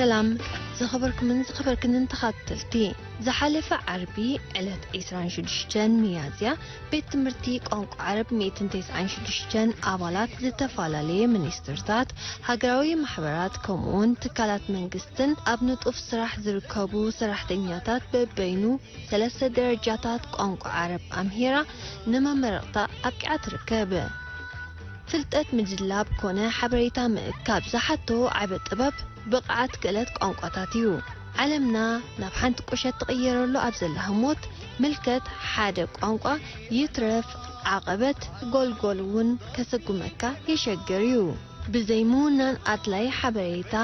ሰላም ዝኸበርኩምን ዝኸበርክንን ተኸታተልቲ፣ ዝሓለፈ ዓርቢ ዕለት ዕስራን ሽዱሽተን ሚያዝያ ቤት ትምህርቲ ቋንቋ ዓረብ ሚእትን ተስዓን ሽዱሽተን ኣባላት ዝተፈላለየ ሚኒስትርታት፣ ሃገራዊ ማሕበራት ከምኡውን ትካላት መንግስትን ኣብ ንጡፍ ስራሕ ዝርከቡ ሰራሕተኛታት በበይኑ ሰለስተ ደረጃታት ቋንቋ ዓረብ ኣምሂራ ንመመረቕታ ኣብቂዓ ትርከብ። ፍልጠት ምጅላብ ኮነ ሓበሬታ ምእካብ ዝሓቶ ዓቢ ጥበብ ብቕዓት ክእለት ቋንቋታት እዩ። ዓለምና ናብ ሓንቲ ቁሸት ትቕየረሉ ኣብ ዘላ ህሞት፣ ምልከት ሓደ ቋንቋ ይትረፍ ዓቐበት ጎልጎል እውን ከሰጉመካ የሸግር እዩ። ብዘይ ምውናን ኣድላይ ሓበሬታ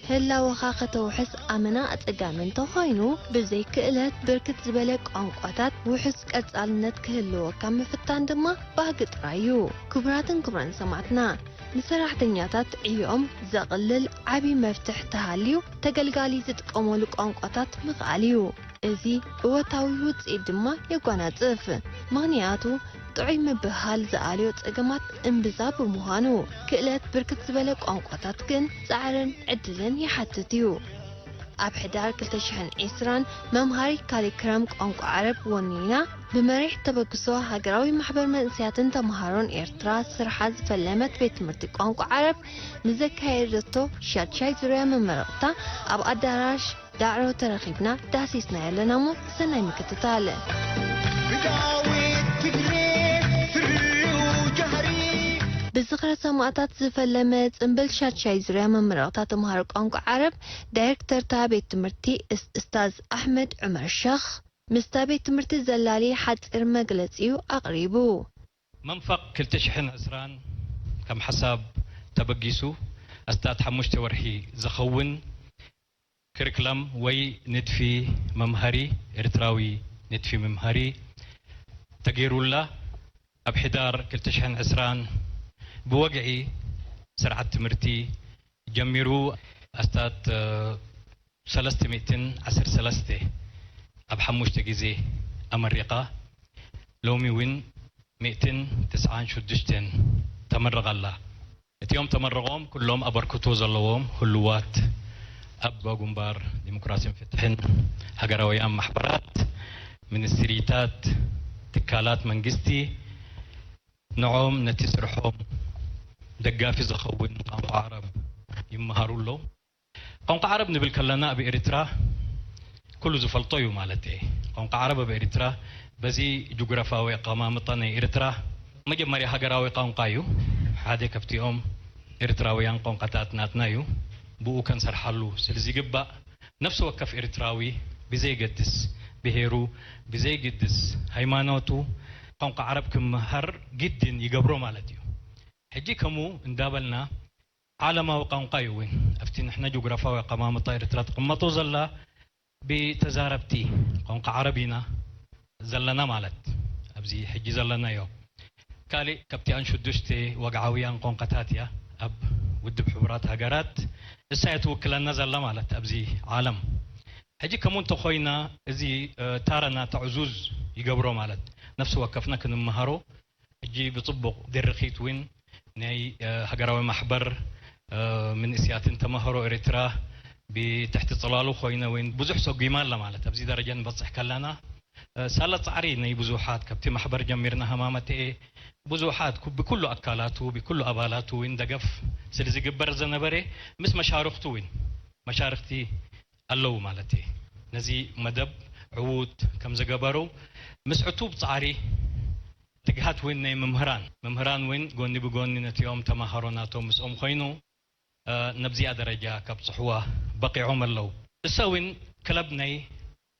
ህላወኻ ከተውሕስ ኣመና ኣጸጋሚ እንተኾይኑ፣ ብዘይ ክእለት ብርክት ዝበለ ቋንቋታት ውሑስ ቀጻልነት ክህልወካ ምፍታን ድማ ባህጊ ጥራይ እዩ። ክቡራትን ክቡራን ሰማዕትና፣ ንሰራሕተኛታት ዕዮኦም ዘቕልል ዓቢ መፍትሕ ተሃልዩ፣ ተገልጋሊ ዝጥቀመሉ ቋንቋታት ምኽኣል እዩ። እዚ እወታዊ ውጽኢት ድማ የጓናጽፍ። ምኽንያቱ፣ ጥዑይ ምብህሃል ዝኣልዮ ጸገማት እምብዛ ብምዃኑ፣ ክእለት ብርክት ዝበለ ቋንቋታት ግን ጻዕርን ዕድልን ይሓትት እዩ። ኣብ ሕዳር ክልተ ሽሕን ዕስራን መምሃሪ ካሪክረም ቋንቋ ዓረብ ወኒና፣ ብመሪሕ ተበግሶ ሃገራዊ ማሕበር መንእሰያትን ተምሃሮን ኤርትራ ስርሓ ዝፈለመት ቤት ትምህርቲ ቋንቋ ዓረብ ንዘካየደቶ ሻድሻይ ዙርያ መመረቕታ ኣብ ኣዳራሽ ዳዕሮ ተረኺብና ዳህሲስና ኣለና እሞ ሰናይ ምክትታል። ብዳዊት ትግሬ ፍርው ጃህሪ። ብዝኽረ ሰማእታት ዝፈለመ ጽምብል ሻድሻይ ዙርያ መመረቕታ ተምሃሮ ቋንቋ ዓረብ ዳይሬክተርታ ቤት ትምህርቲ እስ-፣ እስታዝ ኣሕመድ ዑመር ሸኽ ምስታ ቤት ትምህርቲ ዘላሊ ሓጺር መግለጺ እዩ ኣቕሪቡ። መንፈቕ ክልተ ሽሕን ዕስራን ከም ሓሳብ ተበጊሱ ኣስታት ሓሙሽተ ወርሒ ዝኸውን ክሪክለም ወይ ንድፊ መምሃሪ፣ ኤርትራዊ ንድፊ መምሃሪ ተገይሩላ። ኣብ ሕዳር ክልተ ሽሕን ዕስራን ብወግዒ ስርዓት ትምህርቲ ጀሚሩ ኣስታት፣ እ፣ ሰለስተ ሚእትን ዓሰርተ ሰለስተ ኣብ ሓሙሽተ ግዜ ኣመሪቓ። ሎሚ እውን ሚእትን ትስዓን ሽዱሽተን ተመርቓ ኣላ። እቲኦም ተመረቖም ኩሎም ኣበርክቶ ዘለዎም ህሉዋት ኣብ ግንባር ዲሞክራሲን ፍትሕን፣ ሃገራውያን ማሕበራት፣ ሚኒስትሪታት፣ ትካላት መንግስቲ ንዖም ነቲ ስርሖም ደጋፊ ዝኸውን ቋንቋ ዓረብ ይመሃሩ ኣለዉ። ቋንቋ ዓረብ ንብል ከለና ኣብ ኤርትራ ኩሉ ዝፈልጦ እዩ ማለት እየ። ቋንቋ ዓረብ ኣብ ኤርትራ በዚ ጂኦግራፋዊ ኣቀማምጣ ናይ ኤርትራ መጀመርያ ሃገራዊ ቋንቋ እዩ። ሓደ ካብቲኦም ኤርትራውያን ቋንቋታት ናትና እዩ። ብኡ ከንሰርሓሉ ስለ ዝግባእ ነፍሲ ወከፍ ኤርትራዊ ብዘይገድስ ብሄሩ፣ ብዘይገድስ ሃይማኖቱ ቋንቋ ዓረብ ክመሃር ግድን ይገብሮ ማለት እዩ። ሕጂ ከምኡ እንዳበልና ዓለማዊ ቋንቋ እዩ እውን። ኣብቲ ንሕና ጂኦግራፋዊ ኣቀማምጣ ኤርትራ ትቕመጦ ዘላ ብተዛረብቲ ቋንቋ ዓረብ ኢና ዘለና ማለት ኣብዚ ሕጂ ዘለናዮ። ካልእ ካብቲኣን ሽዱሽተ ወግዓውያን ቋንቋታት እያ ኣብ ውድብ ሕቡራት ሃገራት። እሳ እያ ትውክለና ዘላ ማለት ኣብዚ ዓለም። ሕጂ ከምኡ እንተኾይና እዚ፣ እ፣ ታራና ተዕዙዝ ይገብሮ ማለት ነፍሲ ወከፍና ክንመሃሮ ሕጂ ብጽቡቕ ድርኺት እውን ናይ፣ እ፣ ሃገራዊ ማሕበር፣ እ፣ መንእስያትን ተማሃሮ ኤርትራ ብትሕቲ ጽላሉ ኮይነ እውን ብዙሕ ሰጒማ ኣላ ማለት ኣብዚ ደረጃ ንበጽሕ ከለና፣ እ፣ ሳላ ጻዕሪ ናይ ብዙሓት ካብቲ ማሕበር ጀሚርና ሃማመተኤ ብዙሓት ኩ-፣ ብኩሉ ኣካላቱ ብኩሉ ኣባላቱ እውን ደገፍ ስለ ዝግበር ዝነበረ ምስ መሻርኽቱ እውን መሻርኽቲ ኣለዉ ማለት እየ። ነዚ መደብ ዕዉት ከም ዝገበሩ ምስ ዕቱብ ጻዕሪ ትግሃት እውን ናይ መምህራን፣ መምህራን እውን ጎኒ ብጎኒ ነቲኦም ተማሃሮ ናቶም ምስኦም ኮይኑ፣ እ፣ ነብዚኣ ደረጃ ከብጽሕዋ በቂዖም ኣለዉ። እሳ እውን ክለብ ናይ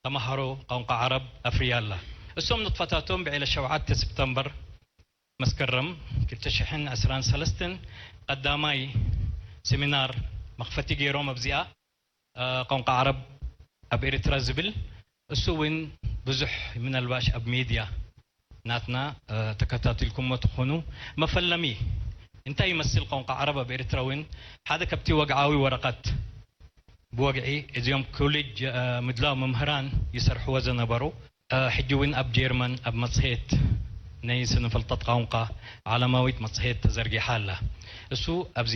ተማሃሮ ቋንቋ ዓረብ ኣፍርያ ኣላ። እሶም ንጥፈታቶም ብዕለት ሸውዓተ ሰፕተምበር መስከረም ክልተ ሽሕን ዕስራን ሰለስተን ቀዳማይ ሴሚናር መኽፈቲ ገይሮም ኣብዚኣ እ፣ ቋንቋ ዓረብ ኣብ ኤርትራ ዝብል፣ እሱ እውን ብዙሕ ምናልባሽ ኣብ ሜድያ ናትና፣ እ፣ ተከታቲልኩሞ ትኾኑ። መፈለሚ እንታይ ይመስል ቋንቋ ዓረብ ኣብ ኤርትራ እውን ሓደ ካብቲ ወግዓዊ ወረቐት ብወግዒ እዚኦም ኮሌጅ፣ እ፣ ምድላው መምህራን ይሰርሕዎ ዝነበሩ፣ እ፣ ሕጂ እውን ኣብ ጀርመን ኣብ መጽሔት ናይ ስነ ፍልጠት ቋንቋ ዓለማዊት መጽሔት ተዘርጊሓ ኣላ። እሱ ኣብዚ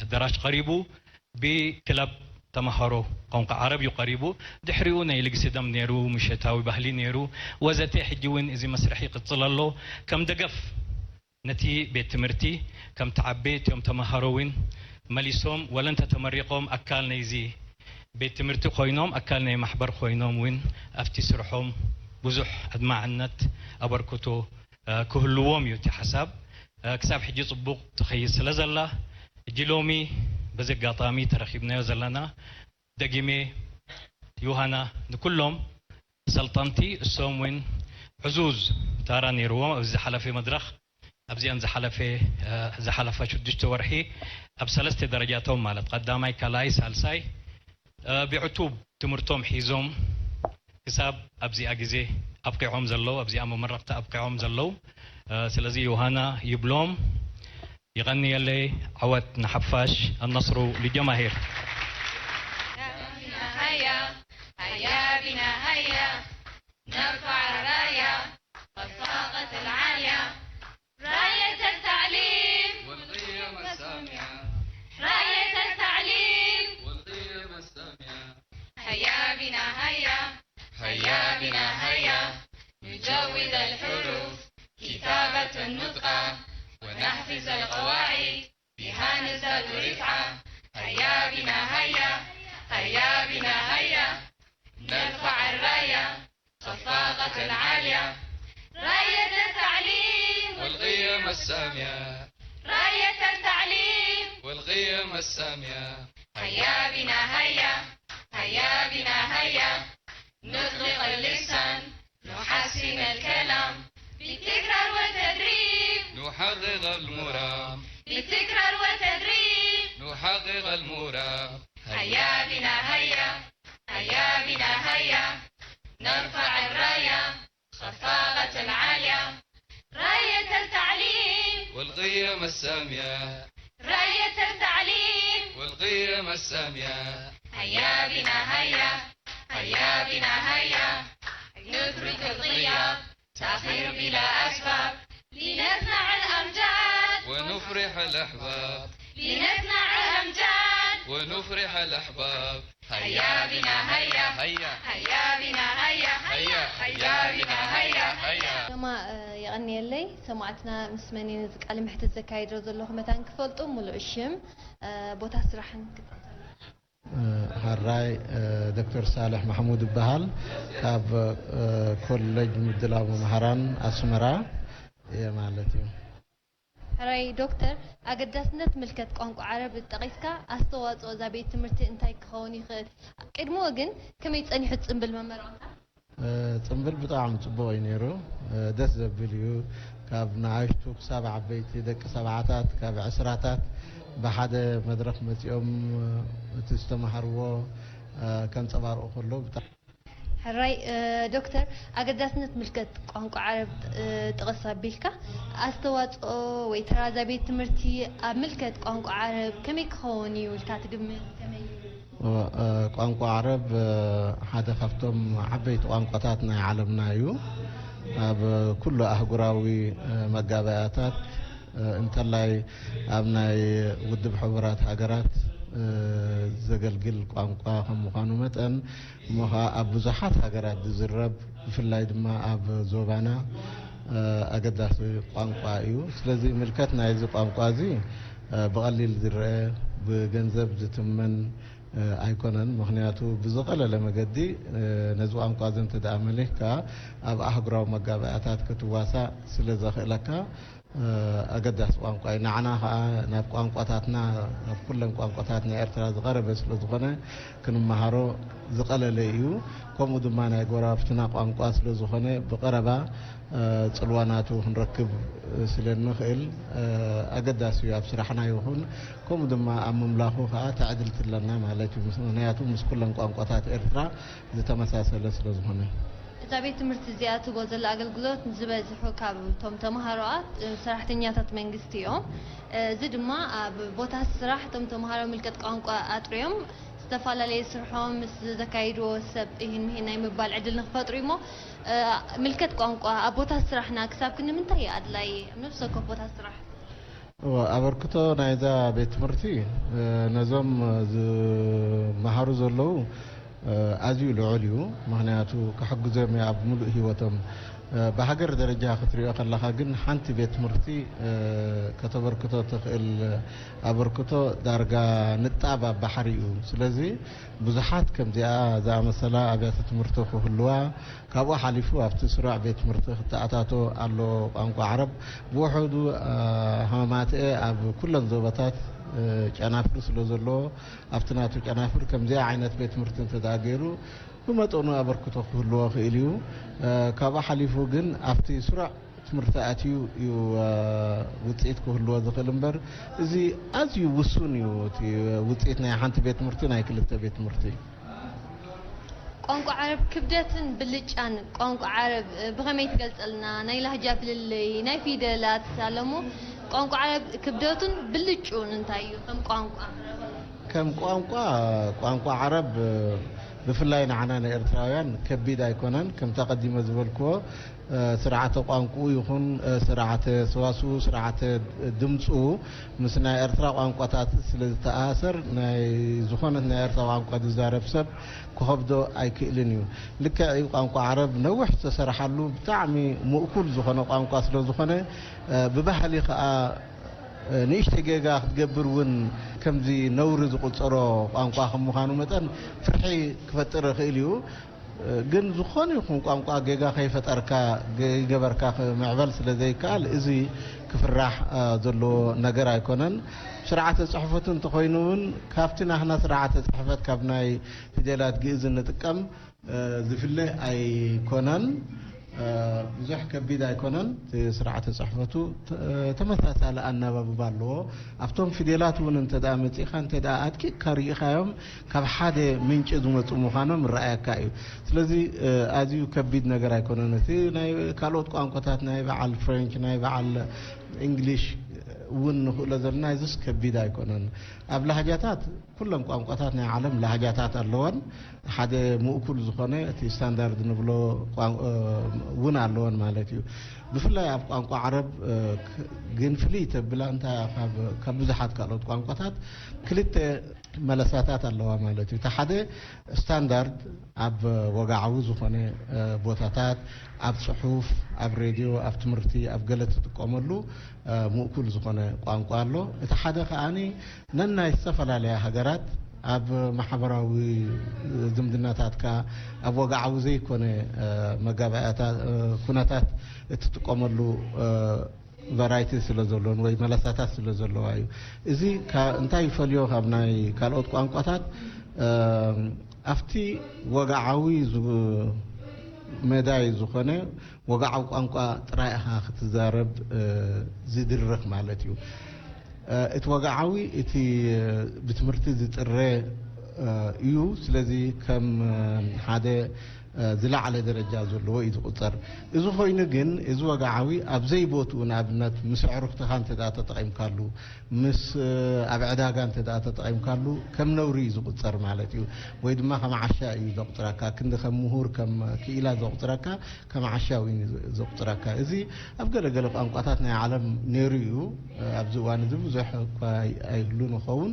ኣዳራሽ ቀሪቡ ብክለብ ተምሃሮ ቋንቋ ዓረብ እዩ ቀሪቡ። ድሕሪኡ ናይ ልግሲ ደም ነይሩ፣ ምሸታዊ ባህሊ ነይሩ፣ ወዘተ። ሕጂ እውን እዚ መስርሕ ይቕጽል ኣሎ። ከም ደገፍ ነቲ ቤት ትምህርቲ ከም ተዓቤ እቲኦም ተምሃሮ እውን መሊሶም ወለ እንተ ተመሪቖም ኣካል ናይዚ ቤት ትምህርቲ ኮይኖም ኣካል ናይ ማሕበር ኮይኖም እውን ኣብቲ ስርሖም ብዙሕ ኣድማዕነት ኣበርክቶ ክህልዎም እዩ እቲ ሓሳብ። ክሳብ ሕጂ ጽቡቕ ትኸይድ ስለ ዘላ ሕጂ ሎሚ በዚ ኣጋጣሚ ተረኺብናዮ ዘለና ደጊሜ ዮሃና ንኩሎም ሰልጠንቲ እሶም እውን ዕዙዝ ታራ ነይርዎም ኣብዚ ዝሓለፈ መድረኽ ኣብዚኣን ዝሓለፈ ዝሓለፋ ሽዱሽተ ወርሒ ኣብ ሰለስተ ደረጃቶም ማለት ቀዳማይ ካልኣይ ሳልሳይ ብዕቱብ ትምህርቶም ሒዞም ክሳብ ኣብዚኣ ግዜ ኣብቂዖም ዘለዉ ኣብዚኣ መመረቕቲ ኣብቂዖም ዘለዉ ስለዚ ዮሃና ይብሎም ይቐንየለይ ዓወት ንሓፋሽ ኣነስሩ ልጀማሂር هيا بنا هيا نرفع الراية خفاقة العالية راية التعليم والقيم السامية راية التعليم والقيم السامية هيا بنا هيا هيا بنا هيا نجود الحروف كتابة النطق ونحفظ القواعد بها نزداد رفعة هيا بنا هيا هيا بنا هيا نرفع الراية خفاقة عالية راية التعليم والقيم السامية راية التعليم والقيم السامية هيا بنا هيا هيا بنا هيا نطلق اللسان نحسن الكلام بالتكرار والتدريب نحقق المرام بالتكرار والتدريب نحقق المرام هيا بنا هيا هيا بنا هيا نرفع الراية خفاقة عالية راية التعليم والقيم السامية راية التعليم والقيم السامية هيا بنا هيا هيا بنا هيا نترك الغياب تأخير بلا أسباب لنصنع الأمجاد ونفرح الأحباب لنصنع الأمجاد ونفرح الأحباب هيا بنا هيا هيا هيا بنا هيا هيا هيا بنا هيا هيا ሰማ የቐንየለይ ሰማዕትና ምስ መን እዩ ነዚ ቃለ መሕትት ዘካይድሮ ዘለኹ መታን ክፈልጡ ሙሉእ ሽም ቦታ ስራሕን ክትጠቕሰልና ሀራይ ዶክተር ሳልሕ ማሕሙድ ይበሃል ካብ ኮሌጅ ምድላው መምሃራን ኣስመራ እየ ማለት እዩ። ሕራይ ዶክተር፣ ኣገዳስነት ምልከት ቋንቋ ዓረብ ጠቒስካ፣ ኣስተዋጽኦ እዛ ቤት ትምህርቲ እንታይ ክኸውን ይኽእል? ቅድሚኡ ግን ከመይ ጸኒሑ ጽምብል መመረቕታ? ጽምብል ብጣዕሚ ጽቡቕ እዩ ነይሩ። ደስ ዘብል እዩ። ካብ ንኣሽቱ ክሳብ ዓበይቲ ደቂ ሰብዓታት ካብ ዕስራታት ብሓደ መድረኽ መጺኦም እቲ ዝተማሃርዎ ከንጸባርቑ ከለዉ ብጣዕሚ ሕራይ ዶክተር፣ ኣገዳስነት ምልከት ቋንቋ ዓረብ ጥቕስ ኣቢልካ፣ ኣስተዋፅኦ ወይ ተራ እዛ ቤት ትምህርቲ ኣብ ምልከት ቋንቋ ዓረብ ከመይ ክኸውን እዩ ኢልካ ትግምት? ከመይ? ቋንቋ ዓረብ ሓደ ካብቶም ዓበይቲ ቋንቋታት ናይ ዓለምና እዩ። ኣብ ኩሉ ኣህጉራዊ መጋበያታት እንተላይ ኣብ ናይ ውድብ ሕቡራት ሃገራት ዘገልግል ቋንቋ ከም ምዃኑ መጠን እሞ ኸዓ ኣብ ብዙሓት ሃገራት ዝዝረብ ብፍላይ ድማ ኣብ ዞባና ኣገዳሲ ቋንቋ እዩ። ስለዚ ምልከት ናይዚ ቋንቋ እዚ ብቐሊል ዝረአ ብገንዘብ ዝትመን ኣይኮነን። ምኽንያቱ ብዝቐለለ መገዲ ነዚ ቋንቋ እዚ እንተ ደኣ መሊኽካ ኣብ ኣህጉራዊ መጋበያታት ክትዋሳእ ስለ ዘኽእለካ ኣገዳሲ ቋንቋ እዩ። ንዓና ኸዓ ናብ ቋንቋታትና ናብ ኩለን ቋንቋታት ናይ ኤርትራ ዝቐረበ ስለ ዝኾነ ክንመሃሮ ዝቐለለ እዩ። ከምኡ ድማ ናይ ጎረባብትና ቋንቋ ስለ ዝኾነ ብቐረባ ጽልዋ ናቱ ክንረክብ ስለ እንኽእል ኣገዳሲ እዩ ኣብ ስራሕና ይኹን ከምኡ ድማ ኣብ ምምላኹ ኸዓ ትዕድልቲ ኣለና ማለት እዩ። ምኽንያቱ ምስ ኩለን ቋንቋታት ኤርትራ ዝተመሳሰለ ስለ ዝኾነ። እዛ ቤት ትምህርቲ እዚኣ ትህቦ ዘላ ኣገልግሎት ዝበዝሑ ካብ እቶም ተምሃሮኣ ሰራሕተኛታት መንግስቲ እዮም። እዚ ድማ ኣብ ቦታ ስራሕ እቶም ተምሃሮ ምልከት ቋንቋ ኣጥርዮም ዝተፈላለየ ስርሖም ምስ ዘካይድዎ ሰብ ይህን ምሂን ናይ ምባል ዕድል ንክፈጥሩ እሞ ምልከት ቋንቋ ኣብ ቦታ ስራሕና ክሳብ ክንምንታይ እዩ ኣድላይ ኣብ ነፍሲ ወከፍ ቦታ ስራሕ? እወ፣ ኣበርክቶ ናይዛ ቤት ትምህርቲ፣ እ፣ ነዞም ዝመሃሩ ዘለዉ፣ እ፣ ኣዝዩ ልዑል እዩ። ምኽንያቱ፣ ክሕግዞም እዩ ኣብ ምሉእ ህይወቶም። እ፣ ብሃገር ደረጃ ክትሪኦ ከለኻ ግን፣ ሓንቲ ቤት ትምህርቲ፣ እ፣ ከተበርክቶ ትኽእል ኣበርክቶ ዳርጋ ንጣብ ኣብ ባሕሪ እዩ። ስለዚ፣ ብዙሓት ከምዚኣ ዝኣመሰላ ኣብያተ ትምህርቲ ክህልዋ፣ ካብኡ ሓሊፉ ኣብቲ ስሩዕ ቤት ትምህርቲ ክተኣታቶ ኣሎ ቋንቋ ዓረብ። ብውሑዱ፣ እ፣ ሃማማትኤ ኣብ ኩለን ዞባታት፣ እ፣ ጨናፍር ስለ ዘለዎ፣ ኣብቲ ናቱ ጨናፍር ከምዚኣ ዓይነት ቤት ትምህርቲ እንተ ደኣ ገይሩ፣ ብመጠኑ ኣበርክቶ ክህልዎ ክእል እዩ። እ፣ ካብኡ ሓሊፉ ግን ኣብቲ ስሩዕ ትምህርቲ ኣትዩ እዩ፣ እ፣ ውጽኢት ክህልዎ ዝኽእል እምበር፣ እዚ ኣዝዩ ውሱን እዩ። እቲ ውጽኢት ናይ ሓንቲ ቤት ትምህርቲ፣ ናይ ክልተ ቤት ትምህርቲ። ቋንቋ ዓረብ ክብደትን ብልጫን ቋንቋ ዓረብ፣ እ፣ ብኸመይ ትገልጸልና? ናይ ላህጃ ፍልልይ፣ ናይ ፊደላት ኣሎ እሞ፣ ቋንቋ ዓረብ ክብደቱን ብልጭኡን እንታይ እዩ ከም ቋንቋ? ከም ቋንቋ፣ ቋንቋ ዓረብ፣ እ፣ ብፍላይ ንዓና ንኤርትራውያን ከቢድ ኣይኮነን። ከምቲ ኣቐዲመ ዝበልክዎ፣ እ፣ ስርዓተ ቋንቋኡ ይኹን፣ እ፣ ስርዓተ ሰዋስኡ፣ ስርዓተ ድምፁ ምስ ናይ ኤርትራ ቋንቋታት ስለ ዝተኣሳሰር፣ ናይ ዝኾነት ናይ ኤርትራ ቋንቋ ዝዛረብ ሰብ ክኸብዶ ኣይክእልን እዩ። ልክዕ እዩ፣ ቋንቋ ዓረብ ነዊሕ ዝተሰርሓሉ ብጣዕሚ ምእኩል ዝኾነ ቋንቋ ስለ ዝኾነ፣ እ፣ ብባህሊ ከኣ፣ እ፣ ንእሽተይ ጌጋ ክትገብር እውን ከምዚ ነውሪ ዝቑጸሮ ቋንቋ ከም ምዃኑ መጠን፣ ፍርሒ ክፈጥር ይኽእል እዩ። እ፣ ግን ዝኾነ ይኹን ቋንቋ ጌጋ ከይፈጠርካ፣ ገ-፣ ገበርካ ክምዕበል ስለ ዘይከኣል፣ እዚ ክፍራሕ፣ እ፣ ዘለዎ ነገር ኣይኮነን። ስርዓተ ጽሕፈቱ እንተኾይኑ እውን፣ ካብቲ ናህና ስርዓተ ጽሕፈት፣ ካብ ናይ ፊደላት ግእዝ እንጥቀም፣ እ፣ ዝፍለ ኣይኮነን። እ፣ ብዙሕ ከቢድ ኣይኮነን። እቲ ስርዓተ ጽሕፈቱ ተ-፣ ተመሳሳሊ ኣናባብባ ኣለዎ። ኣብቶም ፊደላት እውን እንተ ደኣ መጺእኻ፣ እንተ ደኣ ኣድቂቕካ ርኢኻዮም፣ ካብ ሓደ ምንጪ ዝመጹ ምዃኖም ይረኣየካ እዩ። ስለዚ፣ እ፣ ኣዝዩ ከቢድ ነገር ኣይኮነን። እቲ ናይ ካልኦት ቋንቋታት፣ ናይ በዓል ፍሬንች፣ ናይ በዓል እንግሊሽ እውን ንኽእሎ ዘለና፣ እዚስ ከቢድ ኣይኮነን። ኣብ ላህጃታት፣ ኩለን ቋንቋታት ናይ ዓለም ላህጃታት ኣለወን። ሓደ ምእኩል ዝኾነ እቲ ስታንዳርድ ንብሎ ቋን-፣ እ፣ እውን ኣለወን ማለት እዩ። ብፍላይ ኣብ ቋንቋ ዓረብ፣ እ፣ ክ-፣ ግን ፍልይ ተብላ እንታይ እያ፣ ካብ፣ ካብ ብዙሓት ካልኦት ቋንቋታት ክልተ መለሳታት ኣለዋ ማለት እዩ። እቲ ሓደ ስታንዳርድ ኣብ ወግዓዊ ዝኾነ፣ እ፣ ቦታታት፣ ኣብ ጽሑፍ፣ ኣብ ሬድዮ፣ ኣብ ትምህርቲ፣ ኣብ ገለ ትጥቀመሉ፣ እ፣ ምእኩል ዝኾነ ቋንቋ ኣሎ። እቲ ሓደ ከኣኒ ነናይ ዝተፈላለያ ሃገራት ኣብ ማሕበራዊ ዝምድናታትካ፣ ኣብ ወግዓዊ ዘይኮነ፣ እ፣ መጋባእያታ-፣ እ፣ ኩነታት እትጥቀመሉ፣ እ፣ ቫራይቲ ስለ ዘሎን ወይ መለሳታት ስለ ዘለዋ እዩ። እዚ ካ-፣ እንታይ ይፈልዮ ካብ ናይ ካልኦት ቋንቋታት? እም፣ ኣብቲ ወግዓዊ ዝ-፣ መዳይ ዝኾነ ወግዓዊ ቋንቋ ጥራይ ኢኻ ክትዛረብ፣ እ፣ ዝድርኽ ማለት እዩ። እ፣ እቲ ወግዓዊ፣ እቲ፣ እ፣ ብትምህርቲ ዝጥረ፣ እ፣ እዩ። ስለዚ ከም፣ እ፣ ሓደ፣ እ፣ ዝለዓለ ደረጃ ዘለዎ እዩ ዝቑጸር። እዚ ኮይኑ ግን፣ እዚ ወግዓዊ ኣብ ዘይቦትኡ፣ ንኣብነት፣ ምስ ኣዕሩኽትኻ እንተ ደኣ ተጠቒምካሉ፣ ምስ፣ እ፣ ኣብ ዕዳጋ እንተ ደኣ ተጠቒምካሉ፣ ከም ነውሪ እዩ ዝቑጸር ማለት እዩ። ወይ ድማ ከም ዓሻ እዩ ዘቑጽረካ። ክንዲ ከም ምሁር፣ ከም ክኢላ ዘቑጽረካ፣ ከም ዓሻ እውን እዩ ዘቑጽረካ። እዚ ኣብ ገለ ገለ ቋንቋታት ናይ ዓለም ነይሩ እዩ። ኣብዚ እዋን እዚ ብዙሕ እኳ ኣይ-፣ ኣይህሉን ይኸውን፣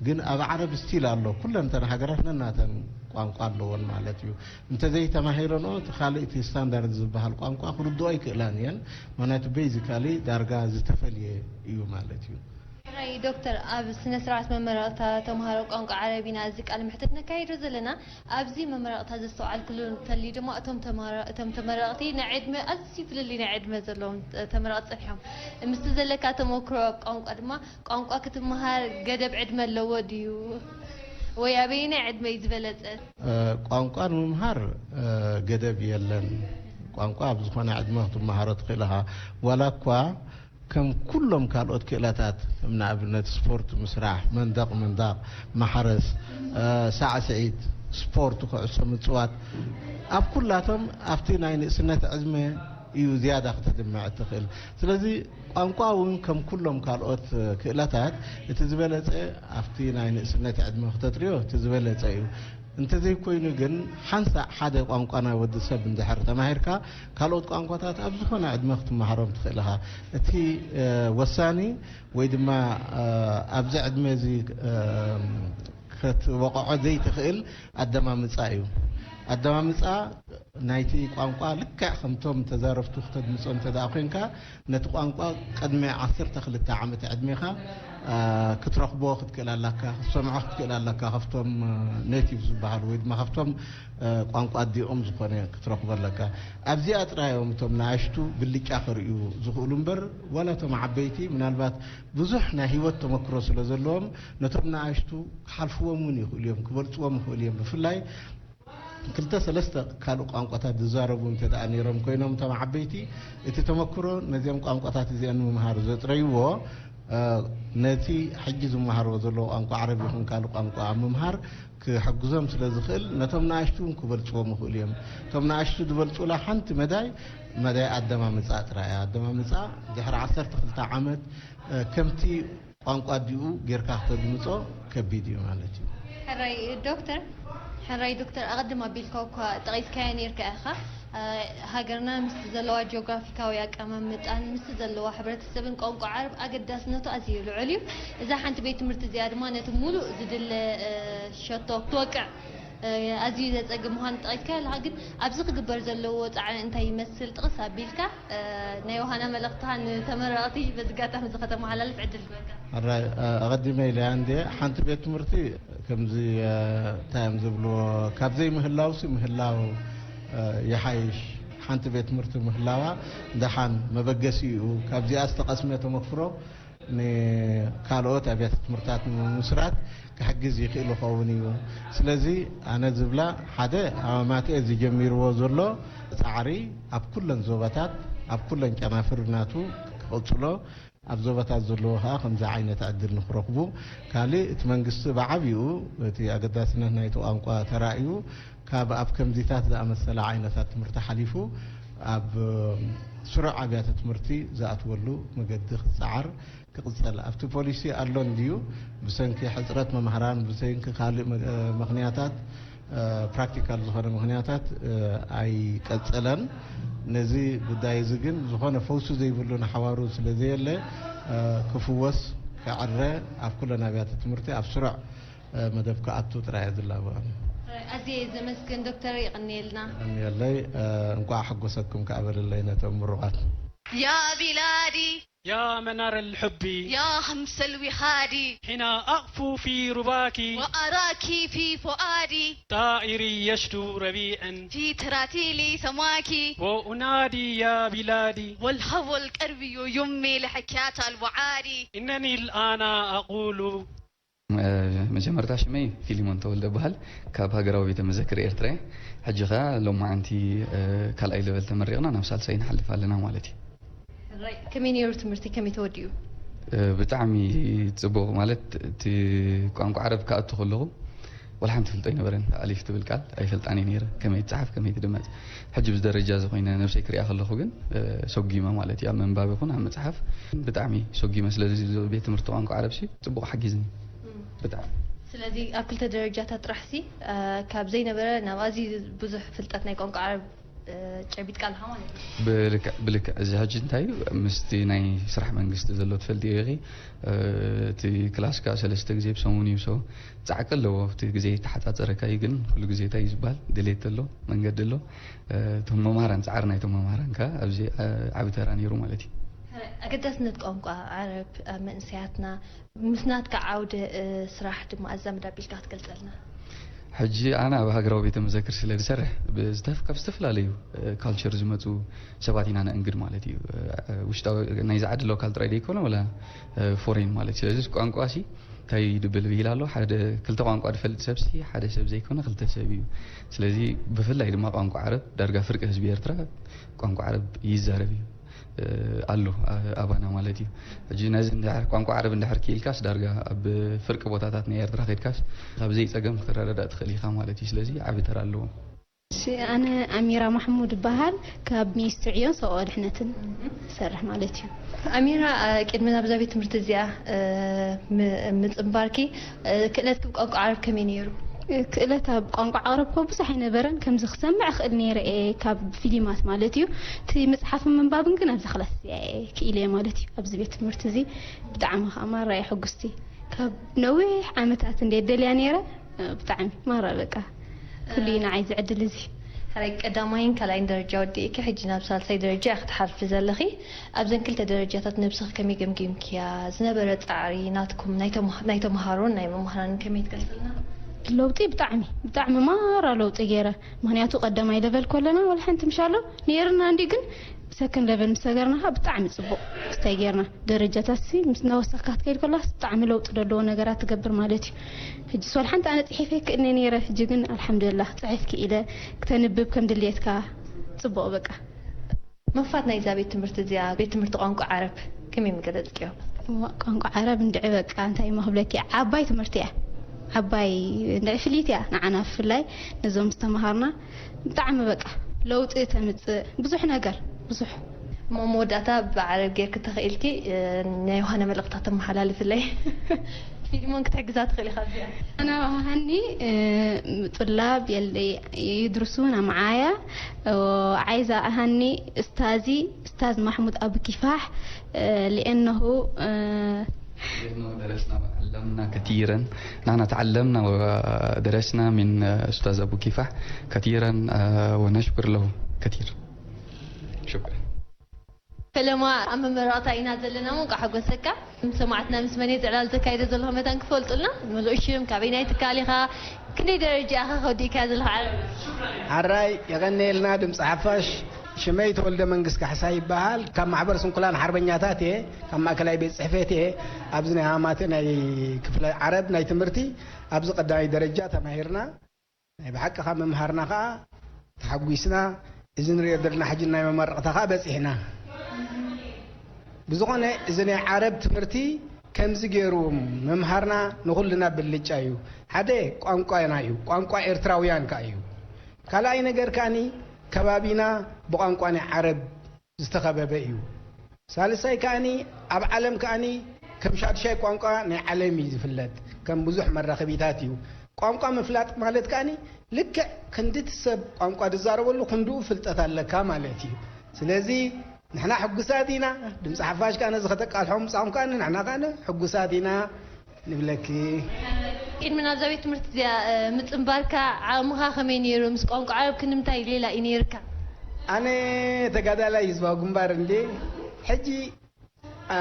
ግን ኣብ ዓረብ ስቲል ኣሎ። ኩለን እተን ሃገራት ነናተን ቋንቋ ኣለወን ማለት እዩ። እንተዘይተማሂረንኦ፣ እቲ ካልእ፣ እቲ ስታንዳርድ ዝበሃል ቋንቋ ክርድኦ ኣይክእላን እየን። ምኽንያቱ፣ ቤዚካሊ ዳርጋ ዝተፈልየ እዩ ማለት እዩ። ሕራይ ዶክተር፣ ኣብ ስነ ስርዓት መመረቕታ ተምሃሮ ቋንቋ ዓረብ ኢና እዚ ቃለ መሕትት ነካይዶ ዘለና። ኣብዚ መመረቕታ ዘስተውዓልኩሉ እንተልዩ ድማ፣ እቶም ተምሃሮ፣ እቶም ተመረቕቲ ናይ ዕድመ፣ ኣዝዩ ፍልልይ ናይ ዕድመ ዘለዎም ተመረቕቲ ጸኒሖም። ምስቲ ዘለካ ተመክሮ ኣብ ቋንቋ ድማ፣ ቋንቋ ክትመሃር ገደብ ዕድመ ኣለዎ ድዩ? ወይ ኣበየናይ ዕድመ እዩ ዝበለጸ? እ፣ ቋንቋ ንምምሃር፣ እ፣ ገደብ የለን። ቋንቋ ኣብ ዝኾነ ዕድመ ክትመሃሮ ትኽእል ኢኻ። ዋላ እኳ ከም ኩሎም ካልኦት ክእለታት፣ ከም ንኣብነት ስፖርት ምስራሕ፣ መንደቕ ምንዳቕ፣ ማሕረስ፣ እ፣ ሳዕስዒት፣ ስፖርት፣ ኩዕሶ ምጽዋት፣ ኣብ ኩላቶም ኣብቲ ናይ ንእስነት ዕድመ እዩ ዝያዳ ክተድምዕ እትኽእል። ስለዚ ቋንቋ እውን ከም ኩሎም ካልኦት ክእለታት እቲ ዝበለጸ ኣብቲ ናይ ንእስነት ዕድመ ክተጥርዮ እቲ ዝበለጸ እዩ። እንተዘይኮይኑ ግን ሓንሳእ ሓደ ቋንቋ ናይ ወዲ ሰብ እንድሕር ተማሂርካ ካልኦት ቋንቋታት ኣብ ዝኾነ ዕድመ ክትመሃሮም ትኽእል ኢኻ። እቲ ወሳኒ ወይ ድማ ኣብዚ ዕድመ እዚ ክትወቕዖ ዘይትኽእል ኣደማምፃ እዩ። ኣደማምፃ ናይቲ ቋንቋ ልክዕ ከምቶም ተዛረብቱ ክተድምፆ እንተ ደኣ ኮንካ ነቲ ቋንቋ ቅድሚ ዓሰርተ ክልተ ዓመት ዕድሜኻ ክትረኽቦ ክትክእል ኣለካ፣ ክትሰምዖ ክትክእል ኣለካ። ካብቶም ኔቲቭ ዝበሃሉ ወይ ድማ ካብቶም ቋንቋ ኣዲኦም ዝኾነ ክትረኽቦ ኣለካ። ኣብዚኣ ጥራይ እዮም እቶም ንኣሽቱ ብልጫ ከርእዩ ዝኽእሉ እምበር ዋላ እቶም ዓበይቲ ምናልባት ብዙሕ ናይ ህይወት ተመክሮ ስለ ዘለዎም ነቶም ንኣሽቱ ክሓልፍዎም እውን ይኽእሉ እዮም፣ ክበልፅዎም ይኽእሉ እዮም። ብፍላይ ክልተ ሰለስተ ካልእ ቋንቋታት ዝዛረቡ እንተ ደኣ ነይሮም ኮይኖም እቶም ዓበይቲ እቲ ተመክሮ ነዚኦም ቋንቋታት እዚአን ምምሃር ዘጥረይዎ ነቲ ሕጂ ዝመሃርዎ ዘለዎ ቋንቋ ዓረብ ይኹን ካልእ ቋንቋ ኣብ ምምሃር ክሕግዞም ስለ ዝኽእል ነቶም ንኣሽቱ እውን ክበልፅዎም ይኽእሉ እዮም። እቶም ንኣሽቱ ዝበልፁላ ሓንቲ መዳይ መዳይ ኣደማምፃ ጥራይ እያ። ኣደማምፃ ድሕሪ ዓሰርተ ክልተ ዓመት ከምቲ ቋንቋ ኣዲኡ ጌርካ ክተድምፆ ከቢድ እዩ ማለት እዩ። ሕራይ ዶክተር፣ ሕራይ ዶክተር፣ ኣቐድም ኣቢልካ እኳ ጠቒስካዮ ኔርካ ኢኻ። ሃገርና ምስቲ ዘለዋ ጂኦግራፊካዊ ኣቀማምጣን ምስቲ ዘለዋ ሕብረተሰብን ቋንቋ ዓረብ ኣገዳስነቱ ኣዝዩ ልዑል እዩ። እዛ ሓንቲ ቤት ትምህርቲ እዚኣ ድማ ነቲ ሙሉእ ዝድለ ሸቶ ክትወቅዕ ኣዝዩ ዘጸግም ምዃኑ ጠቒስካዮ ኣለኻ። ግን ኣብዚ ክግበር ዘለዎ ጻዕሪ እንታይ ይመስል ጥቕስ ኣቢልካ ናይ ዮሃና መልእኽትኻ ንተመረቕቲ በዚ ኣጋጣሚ እዚ ከተመሓላልፍ ዕድል ክበካ። ሕራይ ኣቐዲመ ኢለያ እንድየ። ሓንቲ ቤት ትምህርቲ ከምዚ እንታይ እዮም ዝብልዎ፣ ካብ ዘይምህላውሲ ምህላው ይሓይሽ። ሓንቲ ቤት ትምህርቲ ምህላዋ ደሓን መበገሲኡ ካብዚኣ ዝተቐስመ ተመክሮ ንካልኦት ኣብያተ ትምህርታት ንምምስራት ክሕግዝ ይኽእል ይኸውን እዩ። ስለዚ ኣነ ዝብላ ሓደ ኣብ ኣማትኤ ዝጀሚርዎ ዘሎ ፃዕሪ ኣብ ኩለን ዞባታት ኣብ ኩለን ጨናፍር ናቱ ክቕፅሎ ኣብ ዞባታት ዘለዎ ከዓ ከምዚ ዓይነት ዕድል ንክረኽቡ ካልእ እቲ መንግስቲ ብዓብይኡ እቲ ኣገዳስነት ናይቲ ቋንቋ ተራእዩ ካብ ኣብ ከምዚታት ዝኣመሰለ ዓይነታት ትምህርቲ ሓሊፉ ኣብ ስሩዕ ኣብያተ ትምህርቲ ዝኣትወሉ መገዲ ክፀዓር ክቕፀል ኣብቲ ፖሊሲ ኣሎ እንድዩ ብሰንኪ ሕፅረት መምሃራን ብሰንኪ ካልእ ምክንያታት ፕራክቲካል ዝኾነ ምክንያታት ኣይቀፀለን። ነዚ ጉዳይ እዚ ግን ዝኾነ ፈውሲ ዘይብሉ ንሓዋሩ ስለ ዘየለ ክፍወስ ክዕረ ኣብ ኩለን ኣብያተ ትምህርቲ ኣብ ስሩዕ መደብ ክኣቱ ጥራይ እየ ዝላበ። ኣዝየ እየ ዘመስግን ዶክተር፣ የቐንየልና። የቐንየለይ። እንቋዕ ሓጎሰኩም ከኣ በልለይ ነቶም ምሩቓት። يا بلادي يا منار الحب يا همس الوخاد حين أقف في رباك وأراك في فؤادي طائري يشدو ربيعا في تراتيل سماك وأنادي يا بلادي والهوى القرب يمي لحكايات الوعاد إنني الآن أقول መጀመርታ ሽመይ ፊሊሞን ተወልደ እበሃል። ካብ ሃገራዊ ቤተ መዘክር ኤርትራ እየ። ሕጂ ኸኣ ሎማዓንቲ ካልኣይ ለቨል ተመሪቕና ናብ ሳልሳይ ንሓልፍ ኣለና ማለት እዩ። ከመይ ነይሩ ትምህርቲ? ከመይ ተወዲኡ? ብጣዕሚ ጽቡቕ። ማለት እቲ ቋንቋ ዓረብ ክኣቱ ከለኹ ወላ ሓንቲ ፈልጦ ኣይነበረን። ኣሊፍ ትብል ቃል ኣይፈልጣን እየ ነይረ፣ ከመይ ትጽሓፍ ከመይ ትድመጽ። ሕጂ ብዚ ደረጃ እዚ ኮይነ ነብሰይ ክሪኣ ከለኹ ግን ሰጒመ ማለት እዩ። ኣብ ምንባብ ይኹን ኣብ ምጽሓፍ ብጣዕሚ ሰጒመ። ስለዚ እዚ ቤት ትምህርቲ ቋንቋ ዓረብ ሲ ጽቡቕ ሓጊዝኒ ብጣዕሚ። ስለዚ ኣብ ክልተ ደረጃታት ጥራሕ ሲ ካብ ዘይነበረ ናብ ኣዝዩ ብዙሕ ፍልጠት ናይ ቋንቋ ዓረብ ጨቢጥካ ኣለኻ ማለት እዩ። ብልክዕ ብልክዕ። እዚ ሕጂ እንታይ እዩ ምስቲ ናይ ስራሕ መንግስቲ ዘሎ ትፈልጥዮ ኢኺ። እቲ ክላስካ ሰለስተ ግዜ ብሰሙን እዩ። So ጻዕቂ ኣለዎ። ኣብቲ ግዜ ይተሓጻጸረካ እዩ፣ ግን ኩሉ ግዜ እንታይ እዩ ዝበሃል ድሌት ኣሎ፣ መንገዲ ኣሎ። እቶም መምሃራን፣ ጻዕሪ ናይቶም መምሃራን ከኣ ኣብዚ ዓቢ ተራ ነይሩ ማለት እዩ። ኣገዳስነት ቋንቋ ዓረብ ኣብ መንእሰያትና ምስ ናትካ ዓውደ ስራሕ ድማ ኣዛምድ ኣቢልካ ክትገልጸልና? ሕጂ ኣነ ኣብ ሃገራዊ ቤተ መዘክር ስለ ዝሰርሕ ካብ ዝተፈላለዩ ካልቸር ዝመፁ ሰባት ኢና ነእንግድ ማለት እዩ። ውሽጣዊ ናይዚ ዓዲ ሎካል ጥራይ ዘይኮነ ወላ ፎሬን ማለት እዩ። ስለዚ ቋንቋ ሲ እንታይ ድብል ብሂል ኣሎ ሓደ ክልተ ቋንቋ ድፈልጥ ሰብ ሲ ሓደ ሰብ ዘይኮነ ክልተ ሰብ እዩ። ስለዚ ብፍላይ ድማ ቋንቋ ዓረብ ዳርጋ ፍርቂ ህዝቢ ኤርትራ ቋንቋ ዓረብ ይዛረብ እዩ። ኣሎ ኣባና ማለት እዩ። ሕጂ ነዚ እንድሕር ቋንቋ ዓረብ እንድሕር ክኢልካስ ዳርጋ ኣብ ፍርቂ ቦታታት ናይ ኤርትራ ከድካስ ካብ ዘይጸገም ክትረዳዳእ ትኽእል ኢኻ ማለት እዩ። ስለዚ ዓቢ ተራ ኣለዎ። እሺ ኣነ ኣሚራ ማሕሙድ እበሃል ካብ ሚኒስትሪ ዕዮን ሰብኣዊ ድሕነትን እሰርሕ ማለት እዩ። ኣሚራ ቅድሚ ናብዛ ቤት ትምህርቲ እዚኣ ምጽንባርኪ ክእለትኪ ብቋንቋ ዓረብ ከመይ ነይሩ? ክእለት ኣብ ቋንቋ ዓረብ እኮ ብዙሕ ኣይነበረን። ከምዚ ክሰምዕ እኽእል ነይረ እየ፣ ካብ ፊልማት ማለት እዩ። እቲ ምጽሓፍን ምንባብን ግን ኣብዚ ክላስ እዚኣ እየ ክኢለ እየ ማለት እዩ። ኣብዚ ቤት ትምህርቲ እዚ ብጣዕሚ ከኣ ማራ እየ ሕጉስቲ። ካብ ነዊሕ ዓመታት እንደ ደልያ ነይረ፣ ብጣዕሚ ማራ በቃ ኩሉ እዩ ንዓይ እዚ ዕድል እዚ። ሕራይ ቀዳማይን ካልኣይን ደረጃ ወዲእኪ፣ ሕጂ ናብ ሳልሳይ ደረጃ ኢኺ ትሓልፊ ዘለኺ። ኣብዘን ክልተ ደረጃታት ነብስኺ ከመይ ገምጊምክያ? ዝነበረ ጻዕሪ ናትኩም ናይ ተማ-፣ ናይ ተምሃሮን ናይ መምህራንን ከመይ ትገልጽልና? ለውጢ ብጣዕሚ፣ ብጣዕሚ ማራ ለውጢ ገይረ። ምኽንያቱ ቀዳማይ ለቨል ከለና ዋላ ሓንቲ ምሻሎ ነይርና እንዲ፣ ግን ሰከንድ ለቨል ምስ ተገርና ኸኣ ብጣዕሚ ጽቡቕ። ክስታይ ገይርና ደረጃታት ሲ ምስ እናወሰኽካ ክትከይድ ከለኻ ብጣዕሚ ለውጢ ዘለዎ ነገራት ትገብር ማለት እዩ። ሕጂ ሶል ሓንቲ ኣነ ጽሒፈ ክእነ ነይረ፣ ሕጂ ግን ኣልሓምዱሊላህ ጽሒፍ ክኢለ ክተንብብ ከም ድልየትካ ጽቡቕ በቃ። መፋት ናይዛ ቤት ትምህርቲ እዚኣ፣ ቤት ትምህርቲ ቋንቋ ዓረብ ከመይ ምገለጽክዮ? እዋ፣ ቋንቋ ዓረብ እንድዒ በቃ እንታይ እሞ ክብለኪ፣ ዓባይ ትምህርቲ እያ። ዓባይ እንድዒ ፍልይቲ እያ ንዓና ብፍላይ ነዞም ዝተምሃርና ብጣዕሚ በቃ ለውጢ ተምጽእ ብዙሕ ነገር ብዙሕ። እሞ መወዳእታ ብዓረብ ጌርኪ ተኽኢልኪ፣ እ፣ ናይ ዮሃና መልእኽታት ተመሓላልፍለይ። ፊልሞን ክትሕግዛ ትኽእሊ ኢኻ እዚኣ። أنا وهني، آه، طلاب يلي يدرسون معايا، وعايزة أهني أستاذي أستاذ محمود أبو كفاح، آه، لأنه، آه، لأنه درسنا وعلمنا كثيرا. نحن تعلمنا ودرسنا من أستاذ أبو كفاح كثيرا، آه، ونشكر له كثير. شكرا. ፈለማ ኣብ መመረቕታ ኢና ዘለና እሞ እንቋዕ ሓጎሰካ። ንሰማዕትና ምስ መን እየ ዝዕላል ዘካይዶ ዘለኹ መታን ክፈልጡልና፣ ምሉእ ሽም፣ ካበይ ናይ ትካል ኢኻ፣ ክንደይ ደረጃ ኢኻ ከወዲእካያ ዘለኻ ዓረብ? ሓራይ የቐንየልና ድምፂ ሓፋሽ። ሽመይ ተወልደ መንግስ ካሕሳ ይበሃል። ካብ ማሕበር ስንኩላን ሓርበኛታት እየ። ካብ ማእከላይ ቤት ጽሕፈት እየ። ኣብዚ ናይ ሃማተ ናይ ክፍለ ዓረብ ናይ ትምህርቲ ኣብዚ ቀዳማይ ደረጃ ተማሂርና። ናይ ብሓቂ ካብ ምምሃርና ኸኣ ተሓጒስና። እዚ ንሪኦ ዘለና ሕጂ ናይ መመረቕታ ኸኣ በጺሕና። ብዝኾነ እዚ ናይ ዓረብ ትምህርቲ ከምዚ ገይሩ ምምሃርና ንኹልና ብልጫ እዩ። ሓደ ቋንቋና እዩ፣ ቋንቋ ኤርትራውያን ከኣ እዩ። ካልኣይ ነገር ከኣኒ ከባቢና ብቋንቋ ናይ ዓረብ ዝተኸበበ እዩ። ሳልሳይ ከኣኒ ኣብ ዓለም ከኣኒ ከም ሻድሻይ ቋንቋ ናይ ዓለም እዩ ዝፍለጥ፣ ከም ብዙሕ መራኸቢታት እዩ። ቋንቋ ምፍላጥ ማለት ከኣኒ ልክዕ ክንድቲ ሰብ ቋንቋ ዝዛረበሉ ክንድኡ ፍልጠት ኣለካ ማለት እዩ። ስለዚ ንሕና ሕጉሳት ኢና። ድምፂ ሓፋሽ ከኣ ነዚ ከተቃልሖ ምጻኹም ከኣ ንሕና ከኣ ሕጉሳት ኢና ንብለኪ። ቅድሚ ናብዛ ቤት ትምህርቲ እዚኣ፣ እ፣ ምጽንባርካ ዓቕምኻ ከመይ ነይሩ? ምስ ቋንቋ ዓረብ ክንምንታይ ሌላ እዩ ነይርካ? ኣነ ተጋዳላይ ህዝባዊ ግንባር እንዴ። ሕጂ፣ እ፣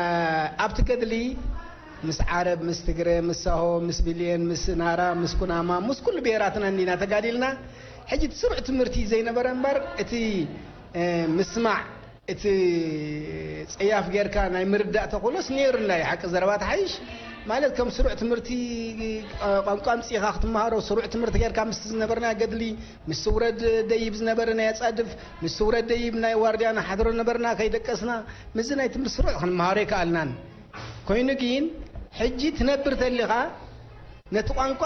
ኣብቲ ገድሊ ምስ ዓረብ፣ ምስ ትግረ፣ ምስ ሳሆ፣ ምስ ብልየን፣ ምስ ናራ፣ ምስ ኩናማ፣ ምስ ኩሉ ብሄራትና እንዲና ተጋዲልና። ሕጂ እቲ ስሩዕ ትምህርቲ ዘይነበረ እምበር እቲ፣ እ፣ ምስማዕ እቲ ጸያፍ ጌርካ ናይ ምርዳእ ተኽእሎስ ነይሩና እዩ። ሓቂ ዘረባ ትሓይሽ ማለት ከም ስሩዕ ትምህርቲ ቋንቋ ኣምጺእኻ ክትመሃሮ፣ ስሩዕ ትምህርቲ ጌርካ ምስቲ ዝነበርና ገድሊ፣ ምስ ስውረድ ደይብ ዝነበረ ናይ ኣጻድፍ፣ ምስ ስውረድ ደይብ ናይ ዋርድያ ንሓድሮ ነበርና ከይደቀስና፣ ምስዚ ናይ ትምህርቲ ስሩዕ ክንመሃሮ ኣይከኣልናን። ኮይኑ ግን ሕጂ ትነብር ተሊኻ ነቲ ቋንቋ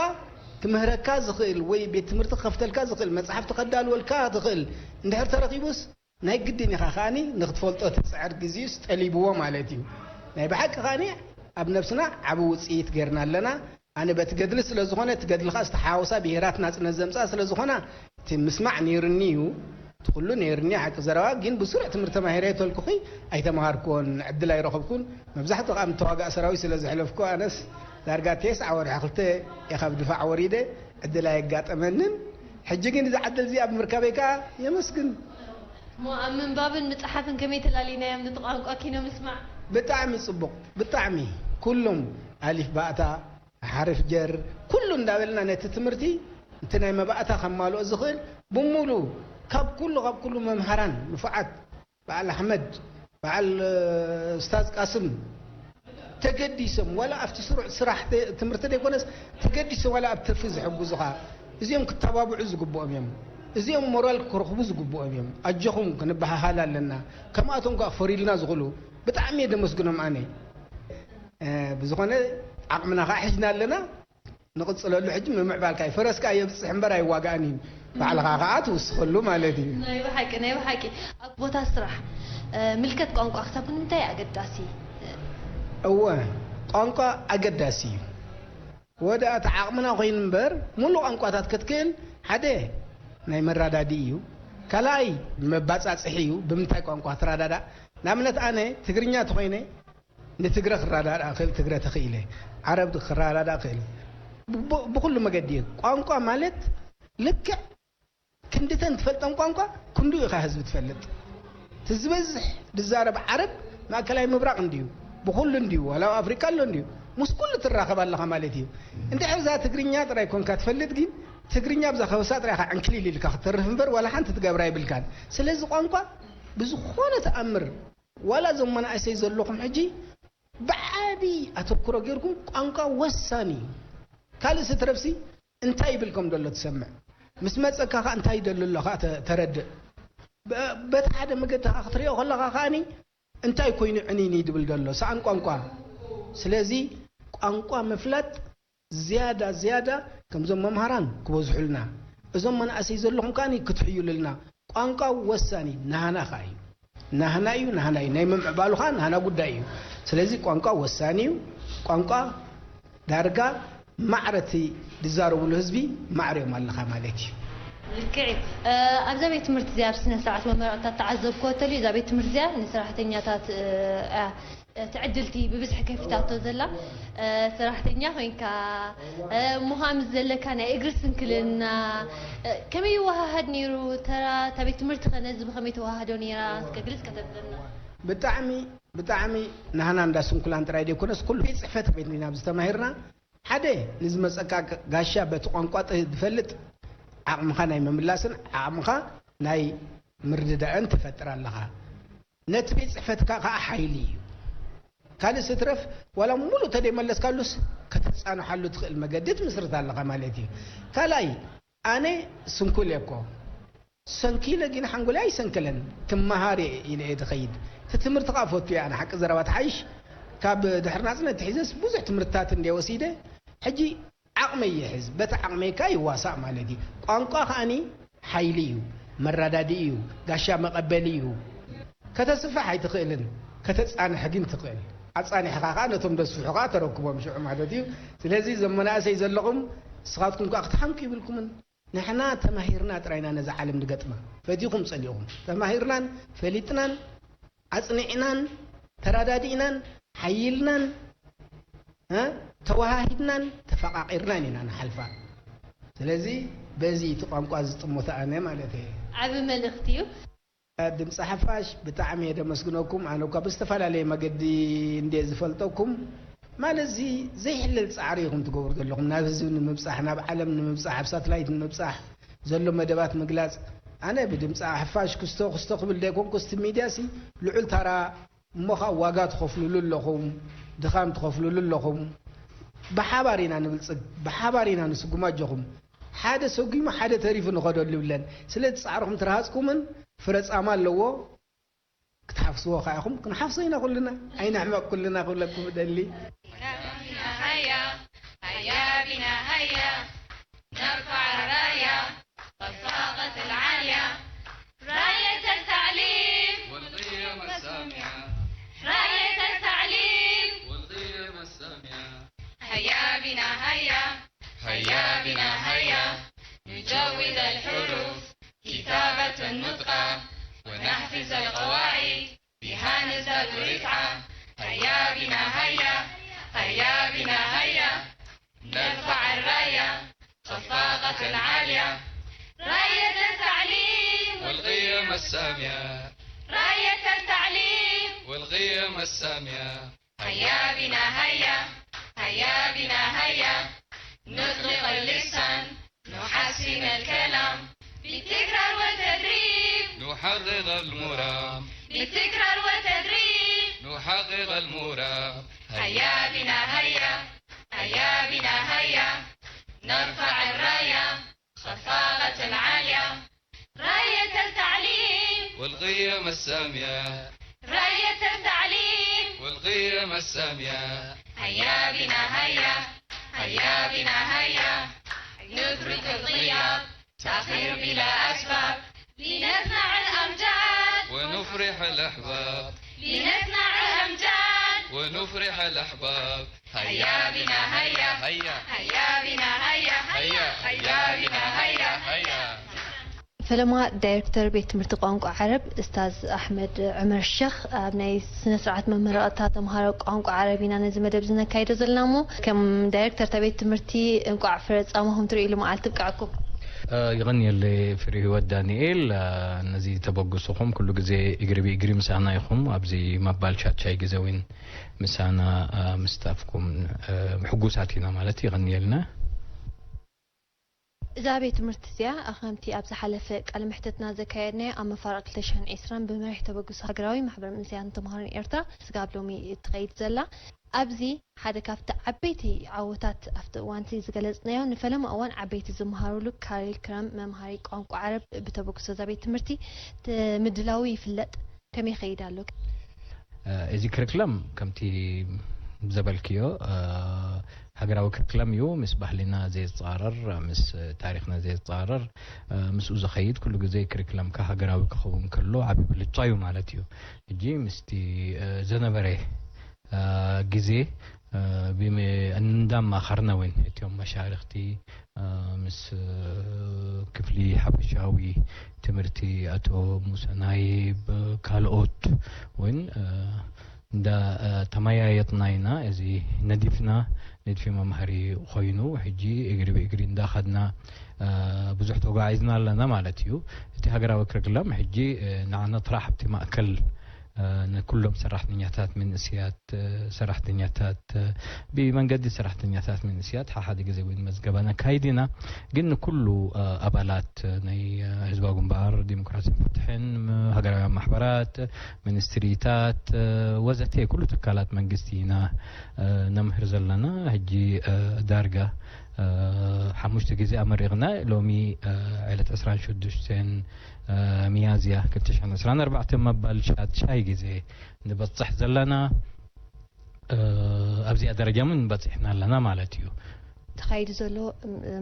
ክምህረካ ዝኽእል ወይ ቤት ትምህርቲ ክኸፍተልካ ዝኽእል መጽሓፍቲ ከዳልወልካ ትኽእል እንድሕር ተረኺቡስ ናይ ግድን ኢኻ ከኣኒ ንኽትፈልጦ ትጽዕር፣ ግዜኡስ ጠሊብዎ ማለት እዩ። ናይ ብሓቂ ከኣኒ ኣብ ነብስና ዓቢ ውጽኢት ጌርና ኣለና። ኣነ በቲ ገድሊ ስለ ዝኾነ፣ እቲ ገድሊ ከኣ ዝተሓዋወሳ ብሄራት ናጽነት ዘምጽኣ ስለ ዝኾና፣ እቲ ምስማዕ ነይሩኒ እዩ፣ እቲ ኩሉ ነይሩኒ ሓቂ ዘረባ። ግን ብስሩዕ ትምህርቲ ተማሂረ ተልኩኺ ኣይተማሃርኩዎን፣ ዕድል ኣይረኸብኩን። መብዛሕትኡ ከኣ ምተዋጋእ ሰራዊት ስለ ዘሕለፍኩ፣ ኣነስ ዳርጋ ተስዓ ወርሒ ክልተ እየ ካብ ድፋዕ ወሪደ፣ ዕድል ኣየጋጠመንን። ሕጂ ግን እዚ ዕድል እዚ ኣብ ምርካበይ ከኣ የመስግን። እሞ ኣብ ምንባብን ምጽሓፍን ከመይ ተላሊናዮም ነቲ ቋንቋ ኪኖ ምስማዕ? ብጣዕሚ ጽቡቕ፣ ብጣዕሚ። ኩሎም ኣሊፍ ባእታ፣ ሓርፍ ጀር፣ ኩሉ እንዳበልና ነቲ ትምህርቲ፣ እቲ ናይ መባእታ ከማልኦ ዝኽእል ብምሉ፣ ካብ ኩሉ፣ ካብ ኩሉ መምሃራን ንፉዓት፣ በዓል ኣሕመድ፣ በዓል፣ እ፣ ኡስታዝ ቃስም፣ ተገዲሶም፣ ዋላ ኣብቲ ስሩዕ ስራሕ ተ-፣ ትምህርቲ ዘይኮነስ፣ ተገዲሶም ዋላ ኣብ ትርፊ ዝሕግዙኻ፣ እዚኦም ክተባብዑ ዝግብኦም እዮም። እዚኦም ሞራል ክረኽቡ ዝግብኦም እዮም። ኣጆኹም ክንበሃሃል ኣለና። ከምኣቶም ከኣ ፈሪድና ዝኽእሉ፣ ብጣዕሚ እየ ደመስግኖም ኣነ። እ፣ ብዝኾነ ዓቕምና ከኣ ሒዝና ኣለና። ንቕጽለሉ። ሕጂ ምምዕባልካ እዩ። ፈረስካ የብጽሕ እምበር ኣይዋጋእን እዩ። ባዕልኻ ከኣ ትውስኸሉ ማለት እዩ። ናይ ብሓቂ፣ ናይ ብሓቂ። ኣብ ቦታ ስራሕ፣ እ፣ ምልከት ቋንቋ ክሳብ ክንምንታይ ኣገዳሲ? እወ፣ ቋንቋ ኣገዳሲ እዩ። ወደ እቲ ዓቕምና ኮይኑ እምበር፣ ሙሉ ቋንቋታት ክትክእል ሓደ ናይ መራዳዲ እዩ። ካልኣይ መባጻጽሒ እዩ። ብምንታይ ቋንቋ ትራዳዳ? ንኣብነት ኣነ ትግርኛ ተኾይነ ንትግረ ክራዳዳ ክእል፣ ትግረ ተኽኢለ ዓረብ ክራዳዳ ክእል። ብኩሉ መገዲ እዩ። ቋንቋ ማለት ልክዕ ክንድተን ትፈልጠን ቋንቋ ክንዱ ኢኻ ህዝቢ ትፈልጥ። እቲ ዝበዝሕ ዝዛረብ ዓረብ ማእከላይ ምብራቕ እንድዩ፣ ብኹሉ እንድዩ፣ ዋላ ኣብ ኣፍሪቃ ኣሎ እንድዩ፣ ምስ ኩሉ ትራኸብ ኣለኻ ማለት እዩ። እንድሕር እዛ ትግርኛ ጥራይ ኮንካ ትፈልጥ ግን ትግርኛ ብዛ ከበሳ ጥራይ ኢኻ ዕንክሊል ኢልካ ክትተርፍ እምበር ዋላ ሓንቲ ትገብራ የብልካን። ስለዚ ቋንቋ ብዝኾነ ተኣምር ዋላ እዞም መናእሰይ ዘለኹም ሕጂ ብዓቢ ኣተኩሮ ጌርኩም ቋንቋ ወሳኒ እዩ። ካልእ ስትረፍሲ እንታይ ይብል ከም ዘሎ ትሰምዕ። ምስ መጸካ ከኣ እንታይ ይደሊ ኣሎ ከኣ ተ- ተረድእ። በ- በቲ ሓደ መገዲ ከኣ ክትሪኦ ከለኻ ከኣኒ እንታይ ኮይኑ ዕንይንይ ድብል ዘሎ ሰኣን ቋንቋ። ስለዚ ቋንቋ ምፍላጥ ዝያዳ ዝያዳ ከምዞም መምሃራን ክበዝሑልና፣ እዞም መናእሰይ ዘለኹም ከኣኒ ክትሕዩልልና። ቋንቋ ወሳኒ ናህና ከኣ እዩ። ናህና እዩ፣ ናህና እዩ። ናይ ምምዕባሉ ከኣ ናህና ጉዳይ እዩ። ስለዚ ቋንቋ ወሳኒ እዩ። ቋንቋ ዳርጋ ማዕረቲ ዝዛረብሉ ህዝቢ ማዕሪኦም ኣለኻ ማለት እዩ። ልክዕ እዩ። ኣብዛ ቤት ትምህርቲ እዚኣ ኣብ ስነ ስርዓት መመረቕታ ተዓዘብክዎ ተልዩ እዛ ቤት ትምህርቲ እዚኣ ንሰራሕተኛታት እያ ትዕድልቲ ብብዝሒ ከፊታቶ ዘላ። ሰራሕተኛ ኮይንካ ምዃን ምስ ዘለካ ናይ እግሪ ስንክልና ከመይ ይወሃሃድ ነይሩ? ተራ እታ ቤት ትምህርቲ ከ ነዚ ብኸመይ ተወሃህዶ ነይራ? እስከ ግልጽ ከተብለና። ብጣዕሚ ብጣዕሚ ናህና እንዳ ስንኩላን ጥራይ ዘይኮነስ ኩሉ ቤት ጽሕፈት ቤት ኢና ኣብዚ ተማሂርና። ሓደ ንዝመጸካ ጋሻ በቲ ቋንቋ ዝፈልጥ ዓቕምኻ ናይ ምምላስን ዓቕምኻ ናይ ምርድዳእን ትፈጥር ኣለኻ። ነቲ ቤት ጽሕፈትካ ከኣ ሓይሊ እዩ። ካልእ ስትረፍ ዋላ ሙሉእ ተደይመለስካሉስ ከተጻንሓሉ ትኽእል መገዲ ትምስርት ኣለኻ ማለት እዩ። ካልኣይ ኣነ ስንኩል እየ እኮ ሰንኪለ ግን ሓንጎለይ ኣይሰንከለን ክመሃር እየ ኢለ እየ ዝኸይድ። እቲ ትምህርቲ ከኣ ፈትየ ኣነ ሓቂ ዘረባ ትሓይሽ ካብ ድሕሪ ናጽነት ትሒዘስ ብዙሕ ትምህርትታት እንደ ወሲደ ሕጂ ዓቕመይ ይሕዝ በቲ ዓቕመይ ከኣ ይዋሳእ ማለት እዩ። ቋንቋ ከኣኒ ሓይሊ እዩ፣ መረዳድኢ እዩ፣ ጋሻ መቐበሊ እዩ። ከተስፍሕ ኣይትኽእልን፣ ከተጻንሕ ግን ትኽእል። ኣጻኒሕኻ ከኣ ነቶም ዘስፍሑ ከኣ ተረክቦም ሽዑ ማለት እዩ። ስለዚ እዞም መናእሰይ ዘለኹም ንስኻትኩም ከኣ ክትሓምቁ ይብልኩምን። ንሕና ተማሂርና ጥራይ ኢና ነዛ ዓለም ንገጥማ። ፈቲኹም ጸሊእኹም ተማሂርናን ፈሊጥናን ኣጽኒዕናን ተረዳዲእናን ሓይልናን ተወሃሂድናን ተፈቓቒርናን ኢና ንሓልፋ። ስለዚ በዚ እቲ ቋንቋ ዝጥሙት ኣነ ማለት እየ። ዓቢ መልእኽቲ እዩ። ድምፂ ሓፋሽ ብጣዕሚ እየ ደመስግነኩም። ኣነ እኳ ብዝተፈላለየ መገዲ እንድየ ዝፈልጠኩም። ማለት እዚ ዘይሕለል ፃዕሪ ኢኹም ትገብሩ ዘለኹም ናብ ህዝቢ ንምብፃሕ፣ ናብ ዓለም ንምብፃሕ፣ ኣብ ሳትላይት ንምብፃሕ ዘሎ መደባት ምግላፅ። ኣነ ብድምፂ ሓፋሽ ክስቶ ክስቶ ክብል ዘይኮንኩስ እቲ ሚድያ ሲ ልዑል ታራ እሞ ኸዓ ዋጋ ትኸፍሉሉ ኣለኹም፣ ድኻም ትኸፍሉሉ ኣለኹም። ብሓባር ኢና ንብልፅግ፣ ብሓባር ኢና ንስጉም ኣጆኹም። ሓደ ሰጒሙ ሓደ ተሪፉ ንኸደሉ ይብለን። ስለዚ ፃዕርኹም ትረሃፅኩምን ፍረ ፃማ ኣለዎ። ክትሓፍስዎ ከኣ ኢኹም ክንሓፍሶ ኢና ኩልና ኣይንሕመቕ ኩልና ክብለኩም እደሊ። ሃያ ሃያ ቢና ሃያ نرفع الراية خفاقة العالية راية التعليم والقيم السامية راية التعليم والقيم السامية هيا بنا هيا هيا بنا هيا نجود الحروف كتابة نطقا ونحفظ القواعد بها نزداد رفعة هيا بنا هيا هيا بنا هيا نرفع الراية خفاقة عالية راية التعليم والقيم السامية راية التعليم والقيم السامية هيا بنا هيا هيا بنا هيا نطلق اللسان نحسن الكلام بالتكرار والتدريب نحقق المرام بالتكرار والتدريب نحقق المرام هيا بنا هيا هيا بنا هيا نرفع الراية خفاقة عالية راية التعليم والقيم السامية راية التعليم والقيم السامية هيا بنا هيا هيا بنا هيا نترك الغياب تأخير بلا أسباب لنصنع الأمجاد ونفرح الأحباب لنصنع الأمجاد ونفرح الأحباب هيا بنا هيا هيا، هيا بنا، هيا، هيا، هيا بنا، هيا، هيا. ፈለማ ዳይሬክተር ቤት ትምህርቲ ቋንቋ ዓረብ እስታዝ ኣሕመድ ዑመር ሸኽ ኣብ ናይ ስነ ስርዓት መመረቕታ ተምሃሮ ቋንቋ ዓረብ ኢና ነዚ መደብ ዝነካይዶ ዘለና። እሞ ከም ዳይሬክተር እታ ቤት ትምህርቲ እንቋዕ ፍረ ጻማኹም ትርእይሉ መዓልቲ ብቅዐኩም። ይቐንየለ ፍሪ ህይወት ዳንኤል፣ ነዚ ተበግሶኹም ኩሉ ግዜ እግሪ ብእግሪ ምሳና ኢኹም። ኣብዚ መባል ሻቻይ ግዜ እውን ምሳና ምስታፍኩም ሕጉሳት ኢና ማለት ይቐንየልና። እዛ ቤት ትምህርቲ እዚኣ ከምቲ ኣብ ዝሓለፈ ቃለ መሕተትና ዘካየድናዮ ኣብ መፋርቕ ክልተ ሽሕን ዕስራን ብመሪሕ ተበግሶ ሃገራዊ ማሕበር መንእሰያትን ተምሃሮን ኤርትራ ስጋብ ሎሚ እትኸይድ ዘላ ኣብዚ ሓደ ካብቲ ዓበይቲ ዓወታት ኣብቲ እዋንቲ ዝገለጽናዮ ንፈለማ እዋን ዓበይቲ ዝመሃሩሉ ካሪክረም መምሃሪ ቋንቋ ዓረብ ብተበግሶ እዛ ቤት ትምህርቲ ምድላዉ ይፍለጥ። ከመይ ይኸይድ ኣሎ? እዚ ክርክለም ከምቲ ዘበልክዮ ሃገራዊ ክርክለም እዩ። ምስ ባህልና ዘይጻረር፣ ምስ ታሪኽና ዘይጻረር፣ ምስኡ ዝኸይድ ኩሉ ግዜ ክርክለምካ ሃገራዊ ክኸውን ከሎ ዓቢ ብልጫ እዩ ማለት እዩ። ሕጂ ምስቲ ዘነበረ ግዜ እንዳማኸርና እውን እቲኦም መሻርኽቲ ምስ ክፍሊ ሓፈሻዊ ትምህርቲ ኣቶ ሙሰ ናይብ ካልኦት እውን እንዳ ተመያየጥና ኢና። እዚ ነዲፍና ንድፊ መምሃሪ ኮይኑ ሕጂ እግሪ ብእግሪ እንዳኸድና ብዙሕ ተጓዒዝና ኣለና ማለት እዩ። እቲ ሃገራዊ ክርክለም ሕጂ ንዓና ጥራሕ ኣብቲ ማእከል ንኩሎም ሰራሕተኛታት መንእስያት ሰራሕተኛታት ብመንገዲ ሰራሕተኛታት መንእስያት ሓሓደ ግዜ እውን መዝገባ ነካይድ ኢና። ግን ንኩሉ ኣባላት ናይ ህዝባዊ ግንባር ዲሞክራሲን ፍትሕን፣ ሃገራውያን ማሕበራት፣ ሚኒስትሪታት ወዘተ ኩሉ ትካላት መንግስቲ ኢና ነምህር ዘለና። ሕጂ ዳርጋ ሓሙሽተ ግዜ ኣመሪቕና። ሎሚ ዕለት ዕስራን ሽዱሽተን ሚያዝያ ክልተ ሽሕን ዕስራን ኣርባዕተን መባል ሻድሻይ ግዜ ንበጽሕ ዘለና። ኣብዚኣ ደረጃ እውን በጺሕና ኣለና ማለት እዩ። ተኻይዱ ዘሎ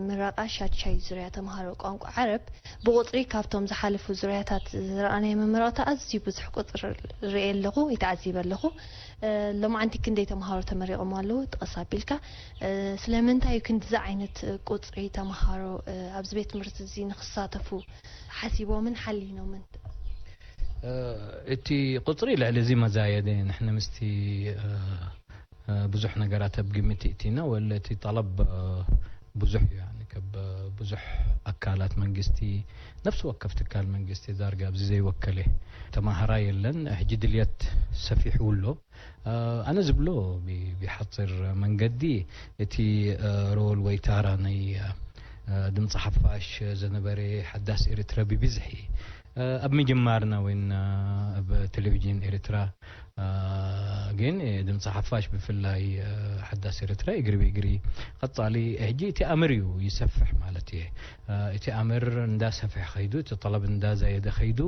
ምረቓ ሻድሻይ ዙርያ ተምሃሮ ቋንቋ ዓረብ ብቑጽሪ ካብቶም ዝሓለፉ ዙርያታት ዝረኣናዮ መመረቕታ ኣዝዩ ብዙሕ ቁጽሪ ርእየ ኣለኹ፣ ይተዓዚበ ኣለኹ። ሎማዓንቲ ክንደይ ተምሃሮ ተመሪቖም ኣለዉ? ጥቀስ ኣቢልካ ስለምንታይ እዩ ክንድዚ ዓይነት ቁጽሪ ተምሃሮ ኣብዚ ቤት ትምህርቲ እዚ ንኽሳተፉ ሓሲቦምን ሓሊኖምን? እቲ ቁጽሪ ልዕሊ እዚ መዛየደ። ንሕና ምስቲ ብዙሕ ነገራት ኣብ ግምት እቲና ወለ እቲ ጠለብ ብዙሕ እዩ። ያኒ ከብ ብዙሕ ኣካላት መንግስቲ ነፍሲ ወከፍ ትካል መንግስቲ ዳርጋ ኣብዚ ዘይወከለ ተማሃራይ የለን። ሕጂ ድልየት ሰፊሑ ኣሎ። ኣነ ዝብሎ ብሓፂር መንገዲ እቲ ሮል ወይ ታራ ናይ ድምፂ ሓፋሽ ዘነበረ ሓዳስ ኤርትራ ብብዝሒ ኣብ ምጅማርና ወይና ኣብ ቴሌቪዥን ኤርትራ ግን ድምፂ ሓፋሽ ብፍላይ ሓዳስ ኤርትራ እግሪ ብእግሪ ቀፃሊ ሕጂ እቲ ኣምር እዩ ይሰፍሕ ማለት እየ። እቲ ኣምር እንዳሰፍሕ ከይዱ እቲ ጠለብ እንዳዛየደ ከይዱ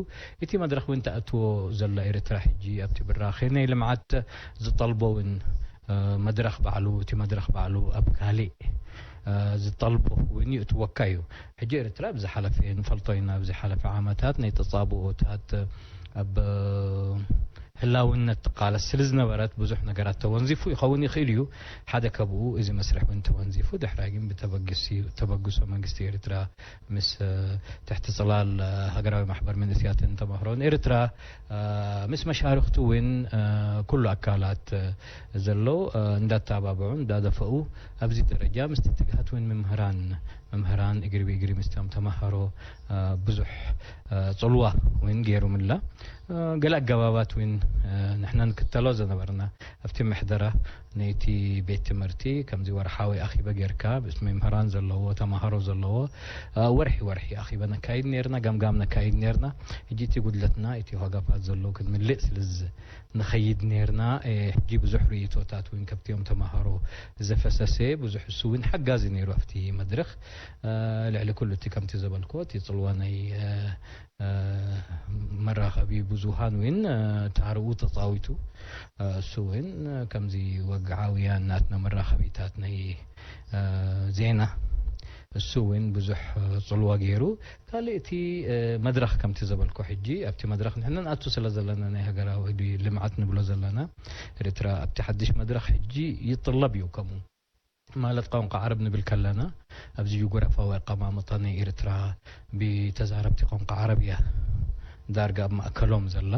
እቲ መድረኽ እውን ተኣትዎ ዘላ ኤርትራ ሕጂ ኣብቲ ብራኸ ናይ ልምዓት ዝጠልቦ እውን መድረኽ ባዕሉ እቲ መድረኽ ባዕሉ ኣብ ካሊእ ዝጠልቦ እውን ይእትወካ እዩ። ሕጂ ኤርትራ ብዝሓለፈ ንፈልጦ ኢና ብዝሓለፈ ዓመታት ናይ ተፃብኦታት ኣብ ህላውነት ትቃለስ ስለ ዝነበረት ብዙሕ ነገራት ተወንዚፉ ይኸውን ይኽእል እዩ። ሓደ ከብኡ እዚ መስርሕ እውን ተወንዚፉ ድሕራይ ግን ብተበግሶ መንግስቲ ኤርትራ ምስ ትሕቲ ጽላል ሃገራዊ ማሕበር መንእስያትን ተማህሮን ኤርትራ ምስ መሻርክቱ እውን ኩሉ ኣካላት ዘሎ እንዳተባብዑ እንዳደፈኡ ኣብዚ ደረጃ ምስቲ ትግሃት እውን መምህራን መምህራን እግሪ ብእግሪ ምስቶም ተማሃሮ ብዙሕ ጽልዋ እውን ገይሩ ምላ ገለ ኣገባባት እውን ንሕና ንክተሎ ዝነበርና ኣብቲ ምሕደራ ነይቲ ቤት ትምህርቲ ከምዚ ወርሓዊ ኣኺበ ጌርካ ምስ መምህራን ዘለዎ ተማሃሮ ዘለዎ ወርሒ ወርሒ ኣኺበ ነካይድ ነርና ገምጋም ነካይድ ነርና። ሕጂ እቲ ጉድለትና እቲ ዋጋፋት ዘሎ ክንምልእ ስለ ንኸይድ ነርና። ሕጂ ብዙሕ ርእይቶታት እውን ከብቲኦም ተማሃሮ ዝፈሰሰ ብዙሕ እሱ እውን ሓጋዚ ነይሩ ኣብቲ መድረኽ። ልዕሊ ኩሉ እቲ ከምቲ ዘበልኮ እቲ ጽልዋ ናይ መራኸቢ ብዙሃን እውን ታርኡ ተፃዊቱ። እሱ እውን ከምዚ ወግዓውያን ናትና መራኸቢታት ናይ ዜና እሱ እውን ብዙሕ ፅልዋ ገይሩ። ካልእ እቲ መድረኽ ከምቲ ዘበልኮ ሕጂ ኣብቲ መድረኽ ንሕና ንኣቱ ስለ ዘለና ናይ ሃገራዊ ልምዓት ንብሎ ዘለና ኤርትራ ኣብቲ ሓድሽ መድረኽ ሕጂ ይጥለብ እዩ ከምኡ ማለት ቋንቋ ዓረብ ንብል ከለና፣ ኣብዚ ጂኦግራፋዊ ኣቀማምጣ ናይ ኤርትራ ብተዛረብቲ ቋንቋ ዓረብ እያ ዳርጋ ኣብ ማእከሎም ዘላ።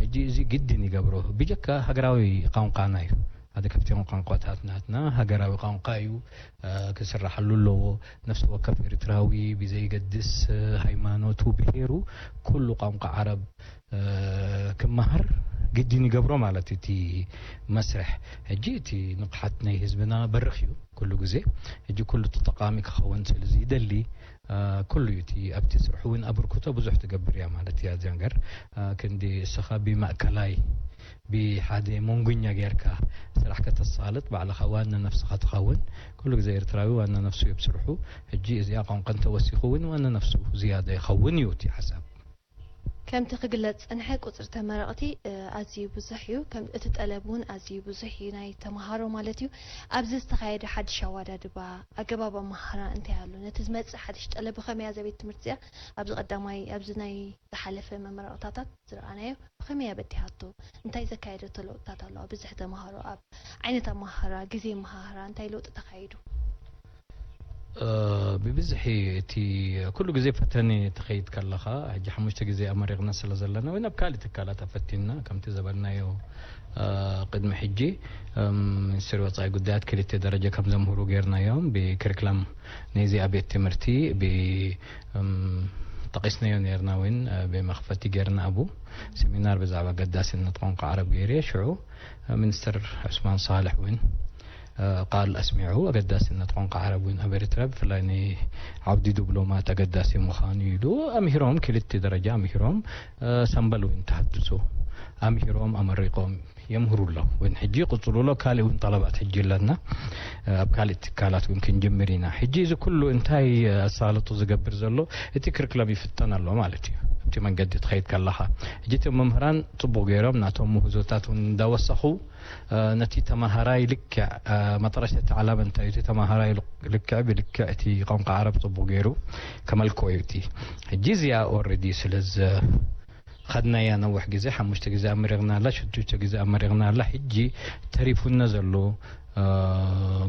ሕጂ እዚ ግድን ይገብሮ። ብጀካ ሃገራዊ ቋንቋና እዩ። ሓደ ካብቶም ቋንቋታት ናትና ሃገራዊ ቋንቋ እዩ። እ፣ ክስራሓሉ ኣለዎ። ነፍሲ ወከፍ ኤርትራዊ ብዘይገድስ፣ እ፣ ሃይማኖቱ፣ ብሄሩ፣ ኩሉ ቋንቋ ዓረብ፣ እ፣ ክመሃር ግድን ይገብሮ ማለት እዩ እቲ መስርሕ። ሕጂ እቲ ንቕሓት ናይ ህዝብና በርኽ እዩ ኩሉ ግዜ። ሕጂ ኩሉ ተጠቃሚ ክኸውን ስለ ዝደሊ፣ እ፣ ኩሉ እዩ እቲ ኣብቲ ስርሑ እውን ኣበርክቶ ብዙሕ ትገብር እያ ማለት እያ እዚኣ ነገር። እ፣ ክንዲ እስኻ ብማእከላይ ብሓደ መንጉኛ ጌርካ ስራሕ ከተሳልጥ ባዕልኻ ዋና ነፍስኻ ትኸውን። ኩሉ ግዜ ኤርትራዊ ዋና ነፍሱ እዩ ኣብ ስርሑ። ሕጂ እዚኣ ቋንቋ እንተወሲኹ እውን ዋና ነፍሱ ዝያዳ ይኸውን እዩ እቲ ሓሳብ። ከምቲ ክግለጽ ጸንሐ ቁጽሪ ተመረቕቲ፣ እ፣ ኣዝዩ ብዙሕ እዩ። ከም እቲ ጠለብ እውን ኣዝዩ ብዙሕ እዩ ናይ ተመሃሮ ማለት እዩ። ኣብዚ ዝተኻየደ ሓድሽ ኣዋዳድባ ኣገባብ ኣመሃህራ እንታይ ኣሎ? ነቲ ዝመጽእ ሓድሽ ጠለብ ብኸመይ እያ እዛ ቤት ትምህርቲ እዚኣ ኣብዚ ቀዳማይ ኣብዚ ናይ ዝሓለፈ መመረቕታታት ዝረኣናዮ ብኸመይ እያ በዲሃቶ? እንታይ ዘካየደቶ ለውጥታት ኣለዋ? ብዝሒ ተመሃሮ ኣብ ዓይነት ኣመሃህራ፣ ግዜ ኣመሃህራ እንታይ ለውጢ ተኻይዱ? እ፣ ብብዝሒ እቲ ኩሉ ግዜ ፈተነ ትኸይድ ከለኻ፣ ሕጂ ሓሙሽተ ግዜ ኣመሪቕና ስለ ዘለና፣ ወይ ናብ ካልእ ትካላት ኣፈቲንና፣ ከምቲ ዘበልናዮ፣ እ፣ ቅድሚ ሕጂ፣ እም፣ ሚኒስትሪ ወጻኢ ጉዳያት ክልተ ደረጃ ከም ዘምህሩ ጌርናዮም፣ ብክሪክለም ናይዚ ቤት ትምህርቲ፣ ብ፣ እም፣ ጠቒስናዮ ኔርና እውን፣ እ፣ ብመኽፈቲ ጌርና ኣብኡ፣ ሰሚናር ብዛዕባ ኣገዳስነት ቋንቋ ዓረብ ገይረ፣ ሽዑ፣ እ፣ ሚኒስትር ዑስማን ሳልሕ እውን እ፣ ቃል ኣስሚዑ። ኣገዳስነት ቋንቋ ዓረብ እውን ኣብ ኤርትራ፣ ብፍላይ ንዓውዲ ዲፕሎማት ኣገዳሲ ምዃኑ ኢሉ ኣምሂሮም፣ ክልተ ደረጃ ኣምሂሮም፣ እ፣ ሰምበል እውን ተሃድሶ ኣምሂሮም፣ ኣመሪቖም የምህሩ ኣለዉ። እውን ሕጂ ይቕጽሉ ኣለዉ። ካልእ እውን ጠለባት ሕጂ ኣለና፣ እ፣ ኣብ ካልእ ትካላት እውን ክንጅምር ኢና። ሕጂ እዚ ኩሉ እንታይ ኣሳልጦ ዝገብር ዘሎ? እቲ ክርክለም ይፍተን ኣሎ ማለት እዩ። ኣብቲ መንገዲ ትኸይድ ከለኻ፣ ሕጂ እቶም መምህራን ጽቡቕ ገይሮም ናቶም ምህዞታት እውን እንዳወሰኹ፣ እ፣ ነቲ ተማሃራይ ልክዕ፣ እ፣ መጠረሽታ እቲ ዓላማ እንታይ እዩ? እቲ ተማሃራይ ልክ-፣ ልክዕ ብልክዕ እቲ ቋንቋ ዓረብ ጽቡቕ ገይሩ ከመልክኦ እዩ እቲ። ሕጂ እዚኣ ኦልሬዲ ስለ ዝኸድናያ ነዊሕ ግዜ፣ ሓሙሽተ ግዜ ኣመሪቕና ኣላ፣ ሽዱሽተ ግዜ ኣመሪቕና ኣላ። ሕጂ ተሪፉና ዘሎ፣ እ፣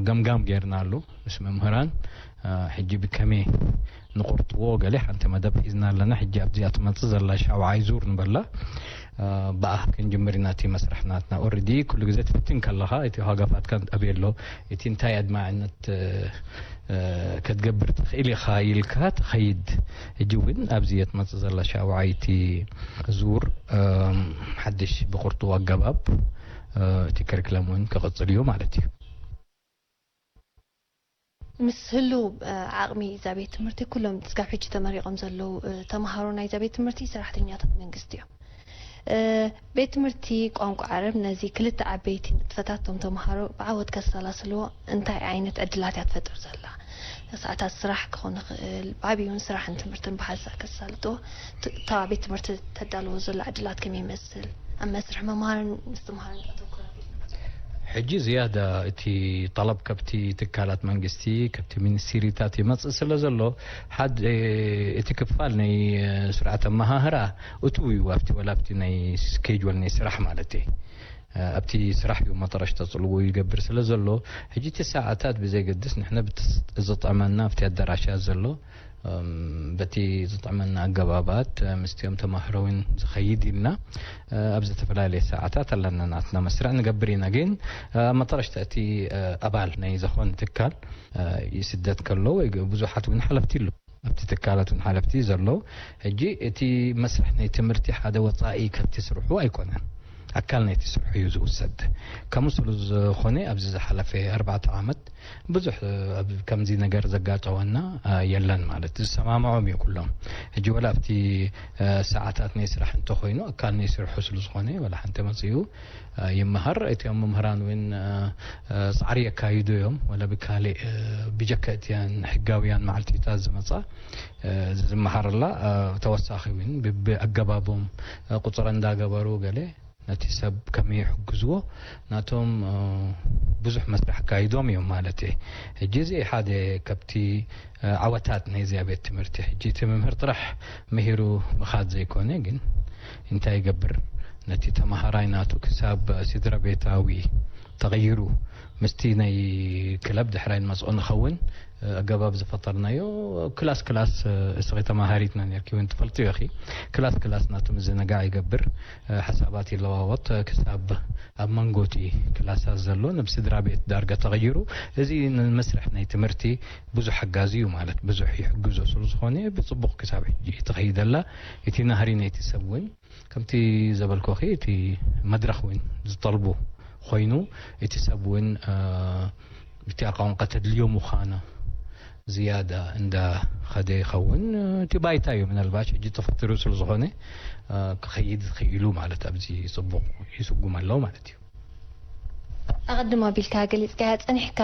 ገምጋም ጌርና ኣሎ ምስ መምህራን። እ፣ ሕጂ ብከመይ ንቑርጥዎ ገለ ሓንቲ መደብ ሒዝና ኣለና። ሕጂ ኣብዚኣ ትመጽእ ዘላ ሻውዓይ ዙር ንበላ። እ፣ ብኣ ክንጅምር ኢና እቲ መስርሕ ናትና። ኦልሬዲ ኩሉ ግዜ ትፍትን ከለኻ እቲ ሃገፋትካ ኣብየ ኣሎ። እቲ እንታይ ኣድማዕነት፣ እ፣ እ፣ ክትገብር ትኽእል ኢኻ ኢልካ ትኸይድ። ሕጂ እውን ኣብዚ እየ ትመጽእ ዘላ ሻውዓይቲ ዙር፣ እ፣ ሓድሽ ብቑርጥዎ ኣገባብ፣ እ፣ እቲ ከሪክለም እውን ክቕጽል እዩ ማለት እዩ። ምስ ህሉው፣ እ፣ ዓቕሚ እዛ ቤት ትምህርቲ፣ ኩሎም ስጋብ ሕጂ ተመሪቖም ዘለዉ፣ እ፣ ተምሃሮ ናይዛ ቤት ትምህርቲ ሰራሕተኛታት መንግስቲ እዮም። እ፣ ቤት ትምህርቲ ቋንቋ ዓረብ ነዚ ክልተ ዓበይቲ ንጥፈታት እቶም ተምሃሮ ብዓወት ከሰላስልዎ እንታይ ዓይነት ዕድላት እያ ትፈጥር ዘላ? ሰዓታት ስራሕ ክኾን ይኽእል፣ ብዓብዩ እውን ስራሕን ትምህርትን ብሓንሳእ ከሳልጥዎ፣ ት-፣ እታ ቤት ትምህርቲ ተዳልዎ ዘላ ዕድላት ከመይ ይመስል? ኣብ መስርሕ ምምሃርን ምስትምሃርን ኣተኩራ ኣቢልና። ሕጂ ዝያዳ እቲ ጠለብ ካብቲ ትካላት መንግስቲ፣ ካብቲ ሚኒስትሪታት ይመጽእ ስለ ዘሎ፣ ሓደ እቲ ክፋል ናይ ስርዓት ኣመሃህራ እትው እዩ ኣብቲ፣ ወላ ኣብቲ ናይ ስኬጁል ናይ ስራሕ ማለት እየ። ኣብቲ ስራሕ እዩ መጠረሽታ ጽልዎ ይገብር ስለ ዘሎ፣ ሕጂ እቲ ሰዓታት ብዘይገድስ ንሕና ብቲ ዝጥዕመና ኣብቲ ኣዳራሻት ዘሎ፣ እም፣ በቲ ዝጥዕመና ኣገባባት፣ እ፣ ምስቲኦም ተማሃሮ እውን ዝኸይድ ኢልና፣ እ፣ ኣብ ዝተፈላለየ ሰዓታት ኣለና ናትና መስርዕ ንገብር ኢና። ግን፣ እ፣ ኣብ መጠረሽታ እቲ፣ እ፣ ኣባል ናይ ዝኾነ ትካል፣ እ፣ ይስደድ ከሎ ወይ ግ-፣ ብዙሓት እውን ሓለፍቲ ኣለዉ። ኣብቲ ትካላት እውን ሓለፍቲ ዘለዉ። ሕጂ እቲ መስርሕ ናይ ትምህርቲ ሓደ ወጻኢ ካብቲ ስርሑ ኣይኮነን። ኣካል ናይቲ ስርሑ እዩ ዝውሰድ። ከምኡ ስለ ዝኾነ ኣብዚ ዝሓለፈ ኣርባዕተ ዓመት ብዙሕ፣ እ፣ ኣብ ከምዚ ነገር ዘጋጠወና፣ እ፣ የለን ማለት ዝሰማምዖም እዩ ኩሎም። ሕጂ ወላ ኣብቲ፣ እ፣ ሰዓታት ናይ ስራሕ እንተኾይኑ ኣካል ናይ ስርሑ ስለ ዝኾነ ወላ ሓንቲ መጽኡ፣ እ፣ ይመሃር። እቲኦም መምህራን እውን፣ እ፣ እ፣ ጻዕሪ የካይዱ እዮም። ወላ ብካልእ፣ እ፣ ብጀካ እቲኣን ሕጋውያን መዓልቲታት ዝመጻ፣ እ፣ ዝመሃረላ፣ እ፣ ተወሳኺ እውን ብኣገባቦም፣ እ፣ ቁጽሪ እንዳገበሩ ገለ ነቲ ሰብ ከመይ ይሕግዝዎ ናቶም፣ እ፣ ብዙሕ መስርሕ ኣካይዶም እዮም ማለት እየ። ሕጂ እዚ ሓደ ካብቲ፣ እ፣ ዓወታት ናይ እዚኣ ቤት ትምህርቲ። ሕጂ እቲ መምህር ጥራሕ ምሂሩ ምኻድ ዘይኮነ፣ ግን እንታይ ይገብር? ነቲ ተመሃራይ ናቱ ክሳብ ስድራ ቤታዊ ተቐይሩ ምስቲ ናይ ክለብ ድሕራይ ንመጽኦ ንኸውን ኣገባብ ዝፈጠርናዮ። ክላስ ክላስ እስኺ ተማሃሪትና ነርኪ እውን ትፈልጥዮ ኢኺ። ክላስ ክላስ ናቱ ምዝንጋዕ ይገብር፣ ሓሳባት ይለዋወጥ፣ ክሳብ ኣብ መንጎቲ ክላሳት ዘሎ ናብ ስድራ ቤት ዳርጋ ተቐይሩ። እዚ ንመስርሕ ናይ ትምህርቲ ብዙሕ ሓጋዚ እዩ፣ ማለት ብዙሕ ይሕግዞ ስለ ዝኾነ ብጽቡቕ ክሳብ ሕጂ ትኸይደላ። እቲ ናህሪ ናይቲ ሰብ እውን ከምቲ ዘበልኩኺ እቲ መድረኽ እውን ዝጠልቡ ኮይኑ፣ እቲ ሰብ እውን እቲ ኣቃውንቃ ተድልዮ ምዃና ዝያዳ እንዳ ኸደ ይኸውን። እቲ ባይታ እዩ ምናልባሽ ሕጂ ተፈጢሩ ስለ ዝኾነ ክኸይድ ክኢሉ ማለት ኣብዚ ጽቡቕ ይስጉም ኣለዉ ማለት እዩ። ኣቐድም ኣቢልካ ገሊጽካያ ጸኒሕካ፣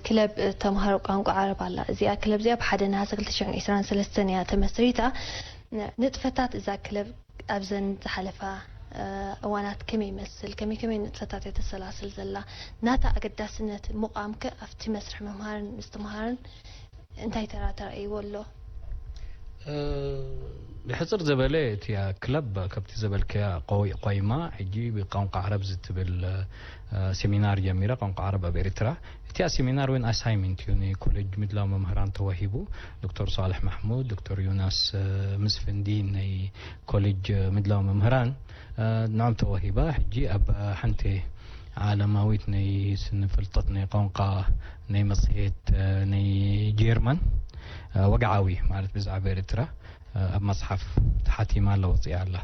ክለብ ተምሃሮ ቋንቋ ዓረብ ኣላ። እዚኣ ክለብ እዚኣ ብሓደ ነሓሰ ክልተ ሽሕን ዕስራን ሰለስተን እያ ተመስሪታ። ንጥፈታት እዛ ክለብ ኣብዘን ዝሓለፋ እዋናት ከመይ ይመስል? ከመይ ከመይ ንጥፈታት እያ ተሰላስል ዘላ? ናታ ኣገዳስነት ምቋም ከ ኣብቲ መስርሕ ምምሃርን ምስትምሃርን እንታይ ተራ ተራእይዎ ኣሎ? ብሕጽር ዝበለ እቲ ክለብ ካብቲ ዘበልከያ ቆይ- ቆይማ ሕጂ ብቋንቋ ዓረብ ዝትብል ሴሚናር ጀሚራ፣ ቋንቋ ዓረብ ኣብ ኤርትራ። እቲ ሴሚናር እውን ኣሳይመንት እዩ ንኮሌጅ ምድላው መምህራን ተዋሂቡ። ዶክተር ሳልሕ ማሕሙድ፣ ዶክተር ዮናስ ምስፍንዲ ናይ ኮሌጅ ምድላው መምህራን ንዖም ተዋሂባ። ሕጂ ኣብ ሓንቲ ዓለማዊት ናይ ስነ ፍልጠት ናይ ቋንቋ ናይ መጽሔት ናይ ጀርመን ወግዓዊ ማለት ብዛዕባ ኤርትራ ኣብ መጽሓፍ ተሓቲማ ኣላ፣ ወጽያ ኣላ።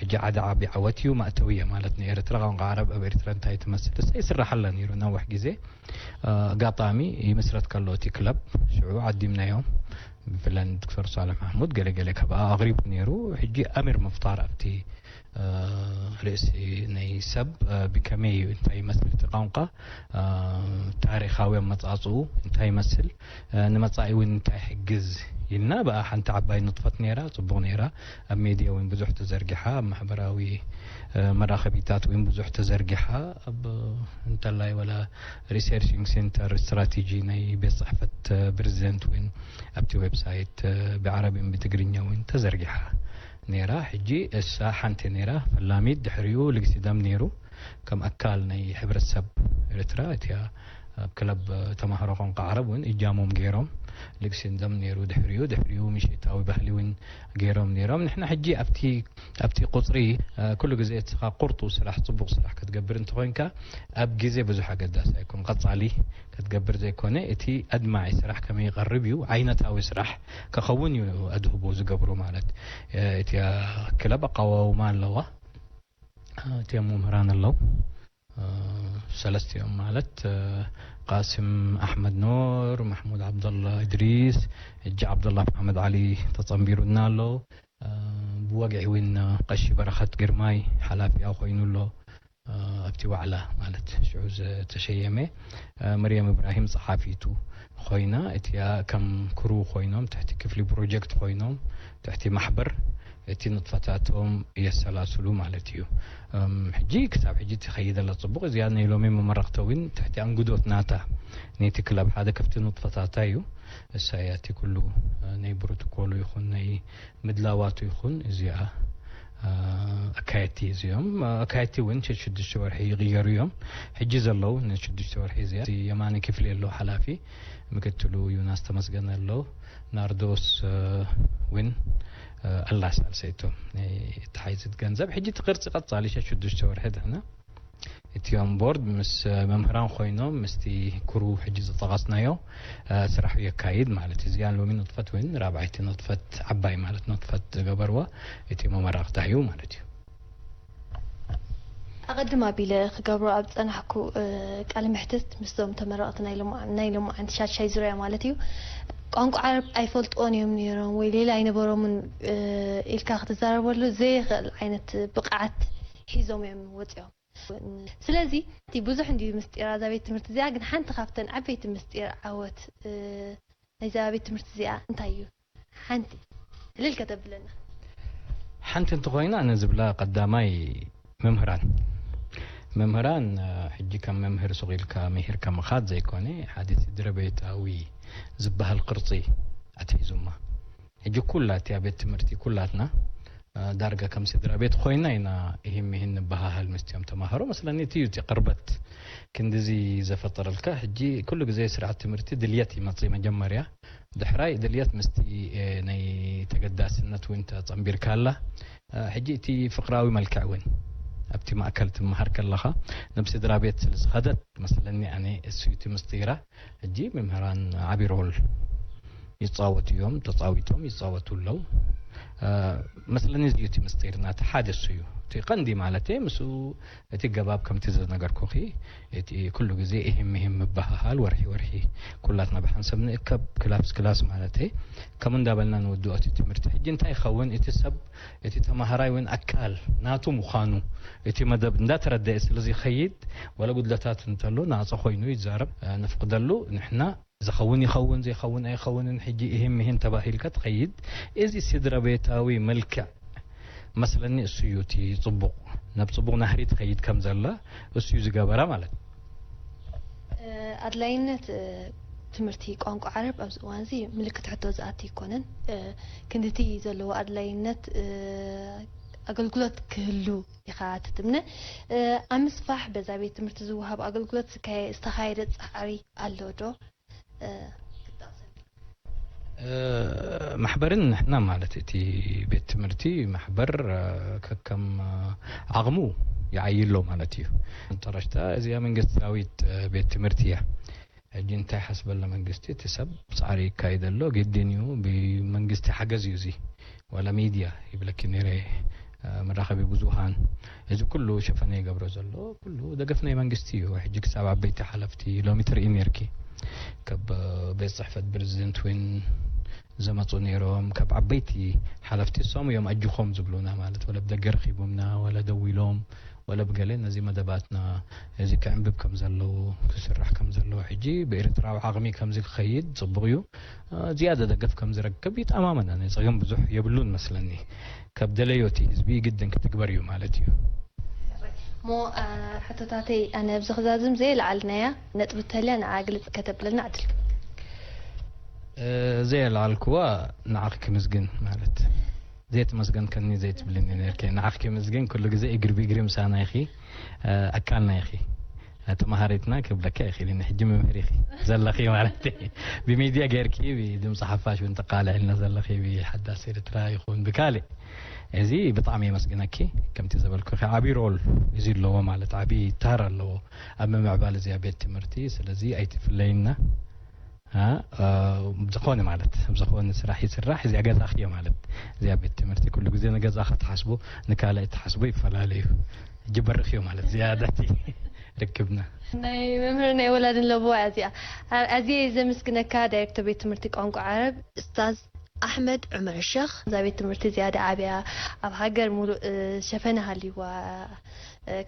ሕጂ ዓዲ ዓቢ ዓወት እዩ፣ ማእተዊ እየ ማለት ንኤርትራ። ቋንቋ ዓረብ ኣብ ኤርትራ እንታይ ትመስል እሳ ይስራሓላ ነይሩ ነዊሕ ግዜ። ኣጋጣሚ ይምስረት ከሎ እቲ ክለብ ሽዑ ዓዲምናዮም ብፍላይ ዶክተር ሳልሕ ማሕሙድ ገለገለ ካብ ኣቕሪቡ ነይሩ። ሕጂ ኣሚር ምፍጣር ኣብቲ ርእሲ ናይ ሰብ ብከመይ እዩ፣ እንታይ ይመስል እቲ ቋንቋ፣ ታሪኻዊ ኣመጻጽኡ እንታይ ይመስል፣ ንመጻኢ እውን እንታይ ይሕግዝ ኢልና ብኣ ሓንቲ ዓባይ ንጥፈት ነይራ፣ ጽቡቕ ነይራ። ኣብ ሜድያ እውን ብዙሕ ተዘርጊሓ፣ ኣብ ማሕበራዊ መራኸቢታት እውን ብዙሕ ተዘርጊሓ። ኣብ እንተላይ ወላ ሪሰርችንግ ሴንተር ስትራቴጂ ናይ ቤት ጽሕፈት ፕሬዚደንት እውን ኣብቲ ዌብሳይት ብዓረብን ብትግርኛ እውን ተዘርጊሓ ነይራ። ሕጂ እሳ ሓንቲ ነይራ ፈላሚት፣ ድሕሪኡ ልግሲ ደም ነይሩ። ከም ኣካል ናይ ሕብረተሰብ ኤርትራ እቲያ ኣብ ክለብ ተማሃሮ ቋንቋ ዓረብ እውን እጃሞም ገይሮም ልግሲ ደም ነይሩ። ድሕሪኡ ድሕሪኡ ምሽታዊ ባህሊ እውን ገይሮም ነይሮም። ንሕና ሕጂ ኣብቲ ኣብቲ ቁጽሪ ኩሉ ግዜ እቲ ቁርጡ ስራሕ ጽቡቕ ስራሕ ክትገብር እንተኾይንካ ኣብ ግዜ ብዙሕ ኣገዳሲ ኣይኮን። ቀጻሊ ክትገብር ዘይኮነ እቲ ኣድማዒ ስራሕ ከመይ ይቐርብ እዩ፣ ዓይነታዊ ስራሕ ከኸውን እዩ ኣድህቦ ዝገብሩ ማለት። እቲ ክለብ ኣቃዋውማ ኣለዋ። እቲኦም መምህራን ኣለዉ። ሰለስቲኦም ማለት ቃስም ኣሕመድ ኖር፣ ማሕሙድ ዓብደላ እድሪስ፣ ሕጂ ዓብደላ መሓመድ ዓሊ ተጸንቢሩና ኣሎ። ብወግዒ እውን ቀሺ በረኸት ግርማይ ሓላፊኣ ኮይኑ ኣሎ። ኣብቲ ዋዕላ ማለት ሽዑ ዝተሸየመ መርየም እብራሂም ጸሓፊቱ ኮይና፣ እቲኣ ከም ክሩ ኮይኖም ትሕቲ ክፍሊ ፕሮጀክት ኮይኖም ትሕቲ ማሕበር እቲ ንጥፈታቶም የሰላስሉ ማለት እዩ። ሕጂ ክሳብ ሕጂ ትኸይድ ኣላ ጽቡቕ። እዚኣ ናይ ሎሚ መመረቕቲ እውን ትሕቲ ኣንግዶት ናታ ነቲ ክለብ ሓደ ካብቲ ንጥፈታታ እዩ። እሳያ እቲ ኩሉ ናይ ፕሮቶኮሉ ይኹን ናይ ምድላዋቱ ይኹን እዚኣ ኣካየድቲ እዚኦም ኣካየድቲ እውን ሽዱሽተ ወርሒ ይቕየሩ እዮም። ሕጂ ዘለዉ ንሽዱሽተ ወርሒ እዚኣ የማነ ክፍሊ ኣሎ ሓላፊ፣ ምክትሉ ዩናስ ተመስገን ኣሎ፣ ናርዶስ እውን ኣላ ሳልሰይቶም ናይ ተሓይዝት ገንዘብ። ሕጂ እቲ ቅርጺ ቀጻሊ ሸዱሽተ ወርሒ ድሕና እቲኦም ቦርድ ምስ መምህራን ኮይኖም ምስቲ ክሩ ሕጂ ዝጠቐስናዮ ስራሕ የካይድ ማለት እዩ። እዚኣ ሎሚ ንጥፈት እውን ራብዓይቲ ንጥፈት ዓባይ ማለት ንጥፈት ዝገበርዋ እቲ መመረቕታ እዩ ማለት እዩ። ኣቐድም ኣቢለ ክገብሮ ኣብ ዝጸናሕኩ ቃለ መሕትት ምስዞም ተመረቕቲ ናይ ሎማዓንቲ ሻድሻይ ዙርያ ማለት እዩ፣ ቋንቋ ዓረብ ኣይፈልጥዎን እዮም ነይሮም ወይ ሌላ ኣይነበሮምን ኢልካ ክትዛረበሉ ዘይኽእል ዓይነት ብቕዓት ሒዞም እዮም ወጺኦም። ስለዚ እቲ ብዙሕ እንድዩ ምስጢራ እዛ ቤት ትምህርቲ እዚኣ፣ ግን ሓንቲ ካብተን ዓበይቲ ምስጢር ዓወት ናይዛ ቤት ትምህርቲ እዚኣ እንታይ እዩ? ሓንቲ ዕልል ከተብለና። ሓንቲ እንተኾይና፣ ኣነ ዝብላ ቀዳማይ መምህራን። መምህራን ሕጂ ከም መምህር ሱቕ ኢልካ ምሂርካ ምኻድ ዘይኮነ፣ ሓደ ስድረ ቤታዊ ዝበሃል ቅርጺ ኣትሒዙማ። ሕጂ ኩላ እቲኣ ቤት ትምህርቲ ኩላትና ዳርጋ ከም ስድራ ቤት ኮይና ኢና ይህም ይህን ንበሃሃል ምስቲኦም ተማሃሮ። መስለኒ እቲ እዩ እቲ ቅርበት ክንድዚ ዘፈጠረልካ። ሕጂ ኩሉ ግዜ ስርዓት ትምህርቲ ድልየት ይመጽእ መጀመርያ፣ ድሕራይ ድልየት ምስቲ ናይ ተገዳስነት እውን ተጸንቢርካ ኣላ። ሕጂ እቲ ፍቕራዊ መልክዕ እውን ኣብቲ ማእከል ትመሃር ከለኻ ናብ ስድራ ቤት ስለ ዝኸደት መስለኒ ኣነ እሱ እቲ ምስጢራ። ሕጂ መምህራን ዓቢ ሮል ይጻወቱ እዮም፣ ተጻዊቶም ይጻወቱ ኣለዉ። መስለኒ እዚ እቲ ምስጢር ናቲ ሓደ እሱ እዩ። እቲ ቀንዲ ማለት ምስኡ እቲ ገባብ ከምቲ ዝነገርኩኺ እቲ ኩሉ ግዜ እሂም ምሂም ምበሃሃል ወርሒ ወርሒ ኩላትና ብሓንሰብ ንእከብ ክላስ ክላስ ማለት ከም እንዳበልና ንውድኦ እቲ ትምህርቲ። ሕጂ እንታይ ይኸውን እቲ ሰብ እቲ ተማሃራይ እውን ኣካል ናቱ ምዃኑ እቲ መደብ እንዳተረደአ ስለ ዝኸይድ ወለ ጉድለታት እንተሎ ናጸ ኮይኑ ይዛረብ ነፍቅደሉ ንሕና ዝኸውን ይኸውን ዘይኸውን ኣይኸውንን ሕጂ እሂም ምሂን ተባሂልካ ትኸይድ። እዚ ስድራ ቤታዊ መልክዕ መስለኒ እሱ እዩ እቲ ጽቡቕ ናብ ጽቡቕ ናህሪ ትኸይድ ከም ዘላ እሱ እዩ ዝገበራ ማለት። ኣድላይነት ትምህርቲ ቋንቋ ዓረብ ኣብዚ እዋን እዚ ምልክት ሕቶ ዝኣቲ ኣይኮነን። ክንድቲ ዘለዎ ኣድላይነት ኣገልግሎት ክህሉ ኢኻ ትትምነ። ኣብ ምስፋሕ በዛ ቤት ትምህርቲ ዝወሃብ ኣገልግሎት ዝተኻየደ ጻዕሪ ኣሎ ዶ? ማሕበርን ንሕና ማለት እቲ ቤት ትምህርቲ ማሕበር ከከም ዓቕሙ ይዓይሎ ማለት እዩ። መጠረሽታ እዚኣ መንግስታዊት ቤት ትምህርቲ እያ። ሕጂ እንታይ ሓስበለ መንግስቲ እቲ ሰብ ጻዕሪ ይካየደሎ ግድን እዩ። ብመንግስቲ ሓገዝ እዩ እዚ ዋላ ሚድያ ይብለኪ ነይረ መራኸቢ ብዙሃን እዚ ኩሉ ሸፈነ ይገብሮ ዘሎ ኩሉ ደገፍ ናይ መንግስቲ እዩ። ሕጂ ክሳብ ዓበይቲ ሓለፍቲ ሎሚ ትርኢ ነርኪ ካብ ቤት ጽሕፈት ፕሬዚደንት እውን ዘመፁ ነይሮም ካብ ዓበይቲ ሓለፍቲ እሶም እዮም ኣጅኾም ዝብሉና ማለት ወለ ብደገ ረኪቦምና ወለ ደዊሎም ወለ ብገለ ነዚ መደባትና እዚ ክዕንብብ ከም ዘለዎ ክስራሕ ከም ዘለዎ ሕጂ ብኤርትራዊ ዓቕሚ ከምዚ ክኸይድ ፅቡቕ እዩ። ዝያደ ደገፍ ከም ዝረክብ ይተኣማመን ኣነ። ጸገም ብዙሕ የብሉን መስለኒ። ካብ ደለዮ እቲ ህዝቢ ግድን ክትግበር እዩ ማለት እዩ። እሞ ሕቶታተይ ኣነ ኣብዚ ክዛዝም ዘየለዓልናያ ነጥቢ ተልያ ንዓ ግልጽ ከተብለና ዕድል ክህበካ። ዘየለዓልክዋ ንዓኺ ክምስግን ማለት ዘየተመስገንከኒ ዘይትብልኒ ነርኪ። ንዓኺ ክምስግን ኩሉ ግዜ እግሪ ብእግሪ ምሳና ኢኺ ኣካልና ኢኺ። ተማሃሪትና ክብለካ ይኽእል ሕጂ መምህር ኢኺ ዘለኺ ማለት ብሚድያ ገይርኪ ብድምፂ ሓፋሽ እውን ተቃልዕልና ዘለኺ ብሓዳስ ኤርትራ ይኹን ብካልእ እዚ ብጣዕሚ የመስግነኪ። ከምቲ ዘበልኩኺ ዓብዪ ሮል እዚ ኣለዎ ማለት ዓብዪ ታር ኣለዎ ኣብ ምምዕባል እዚኣ ቤት ትምህርቲ። ስለዚ ኣይትፍለይና። ዝኾነ ማለት ዝኾነ ስራሕ ይስራሕ እዚኣ ገዛኺ እዮ ማለት እዚኣ ቤት ትምህርቲ ኩሉ ግዜ ንገዛኺ ትሓስቡ ንካልእ ትሓስቡ ይፈላለዩ። ሕጂ በርኽ እዩ ማለት ዝያዳ እቲ ርክብና። ናይ መምህር ናይ ወላድን ለቦ እያ እዚኣ። ኣዝየ እየ ዘመስግነካ ዳይሬክተር ቤት ትምህርቲ ቋንቋ ዓረብ እስታዝ ኣሕመድ ዑመር ሸኽ። እዛ ቤት ትምህርቲ እዚኣ ደኣ ዓብያ ኣብ ሃገር ሙሉእ ሸፈነ ሃልይዋ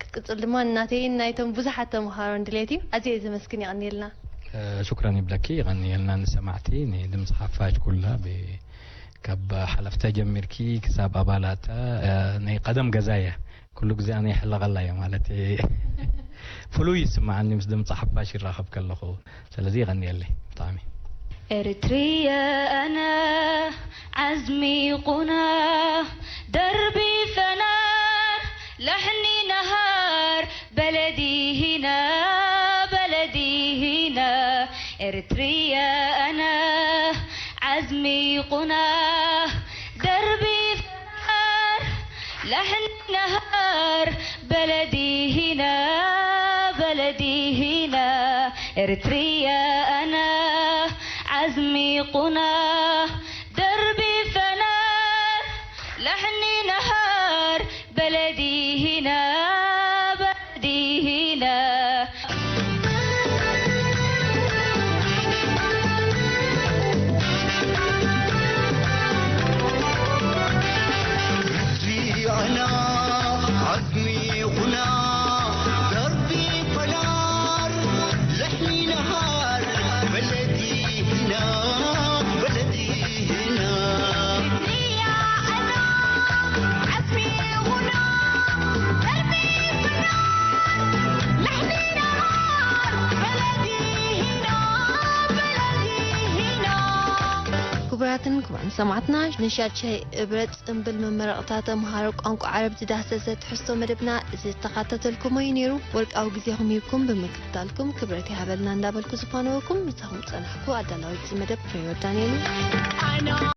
ክትቅጽል ድማ ናተይን ናይቶም ብዙሓት ተምሃሮን ድሌት እዩ። ኣዝየ እየ ዘመስግን የቐንየልና። ሹክራን ይብለኪ ይቐንየልና ንሰማዕቲ ንድምፂ ሓፋሽ ኩላ ካብ ሓለፍታ ጀሚርኪ ክሳብ ኣባላታ ናይ ቀደም ገዛ እያ። ኩሉ ግዜ ኣነ ይሕለቐላ እየ ማለት ፍሉይ ይስምዓኒ ምስ ድምፂ ሓፋሽ ይራኸብ ከለኹ። ስለዚ ይቐንየለይ ብጣዕሚ። ኤርትርየ ኣነ ዓዝሚ ቁና ደርቢ ፈናር ላሕኒ ነሃር በለዲ ሂና በለዲ ሂና ኤርትርየ ኣነ ዓዝሚ ቁና ደርቢ ፈናር ላሕኒ ነሃር በለዲ ሂና በለዲ ሂና ኤርትርየ ኣነ ዓዝሚ ቁና ደርቢ ፈናር ላሕኒ ነሃር በለዲ ሂና በለዲ ሂና ክቡራን ሰማዕትና፣ ንሻድሻይ እብረ ጽምብል መመረቕታ ተምሃሮ ቋንቋ ዓረብ ዝዳህሰሰ ትሕዝቶ መደብና እዚ ዝተኻተተልኩሞ እዩ ነይሩ። ወርቃዊ ግዜኹም ሂብኩም ብምክትታልኩም ክብረት ይሃበልና እንዳበልኩ ዝፋነወኩም ምሳኹም ጸናሕኩ ኣዳላዊት እዚ መደብ ፍሬህይወት ዳንኤል እየ።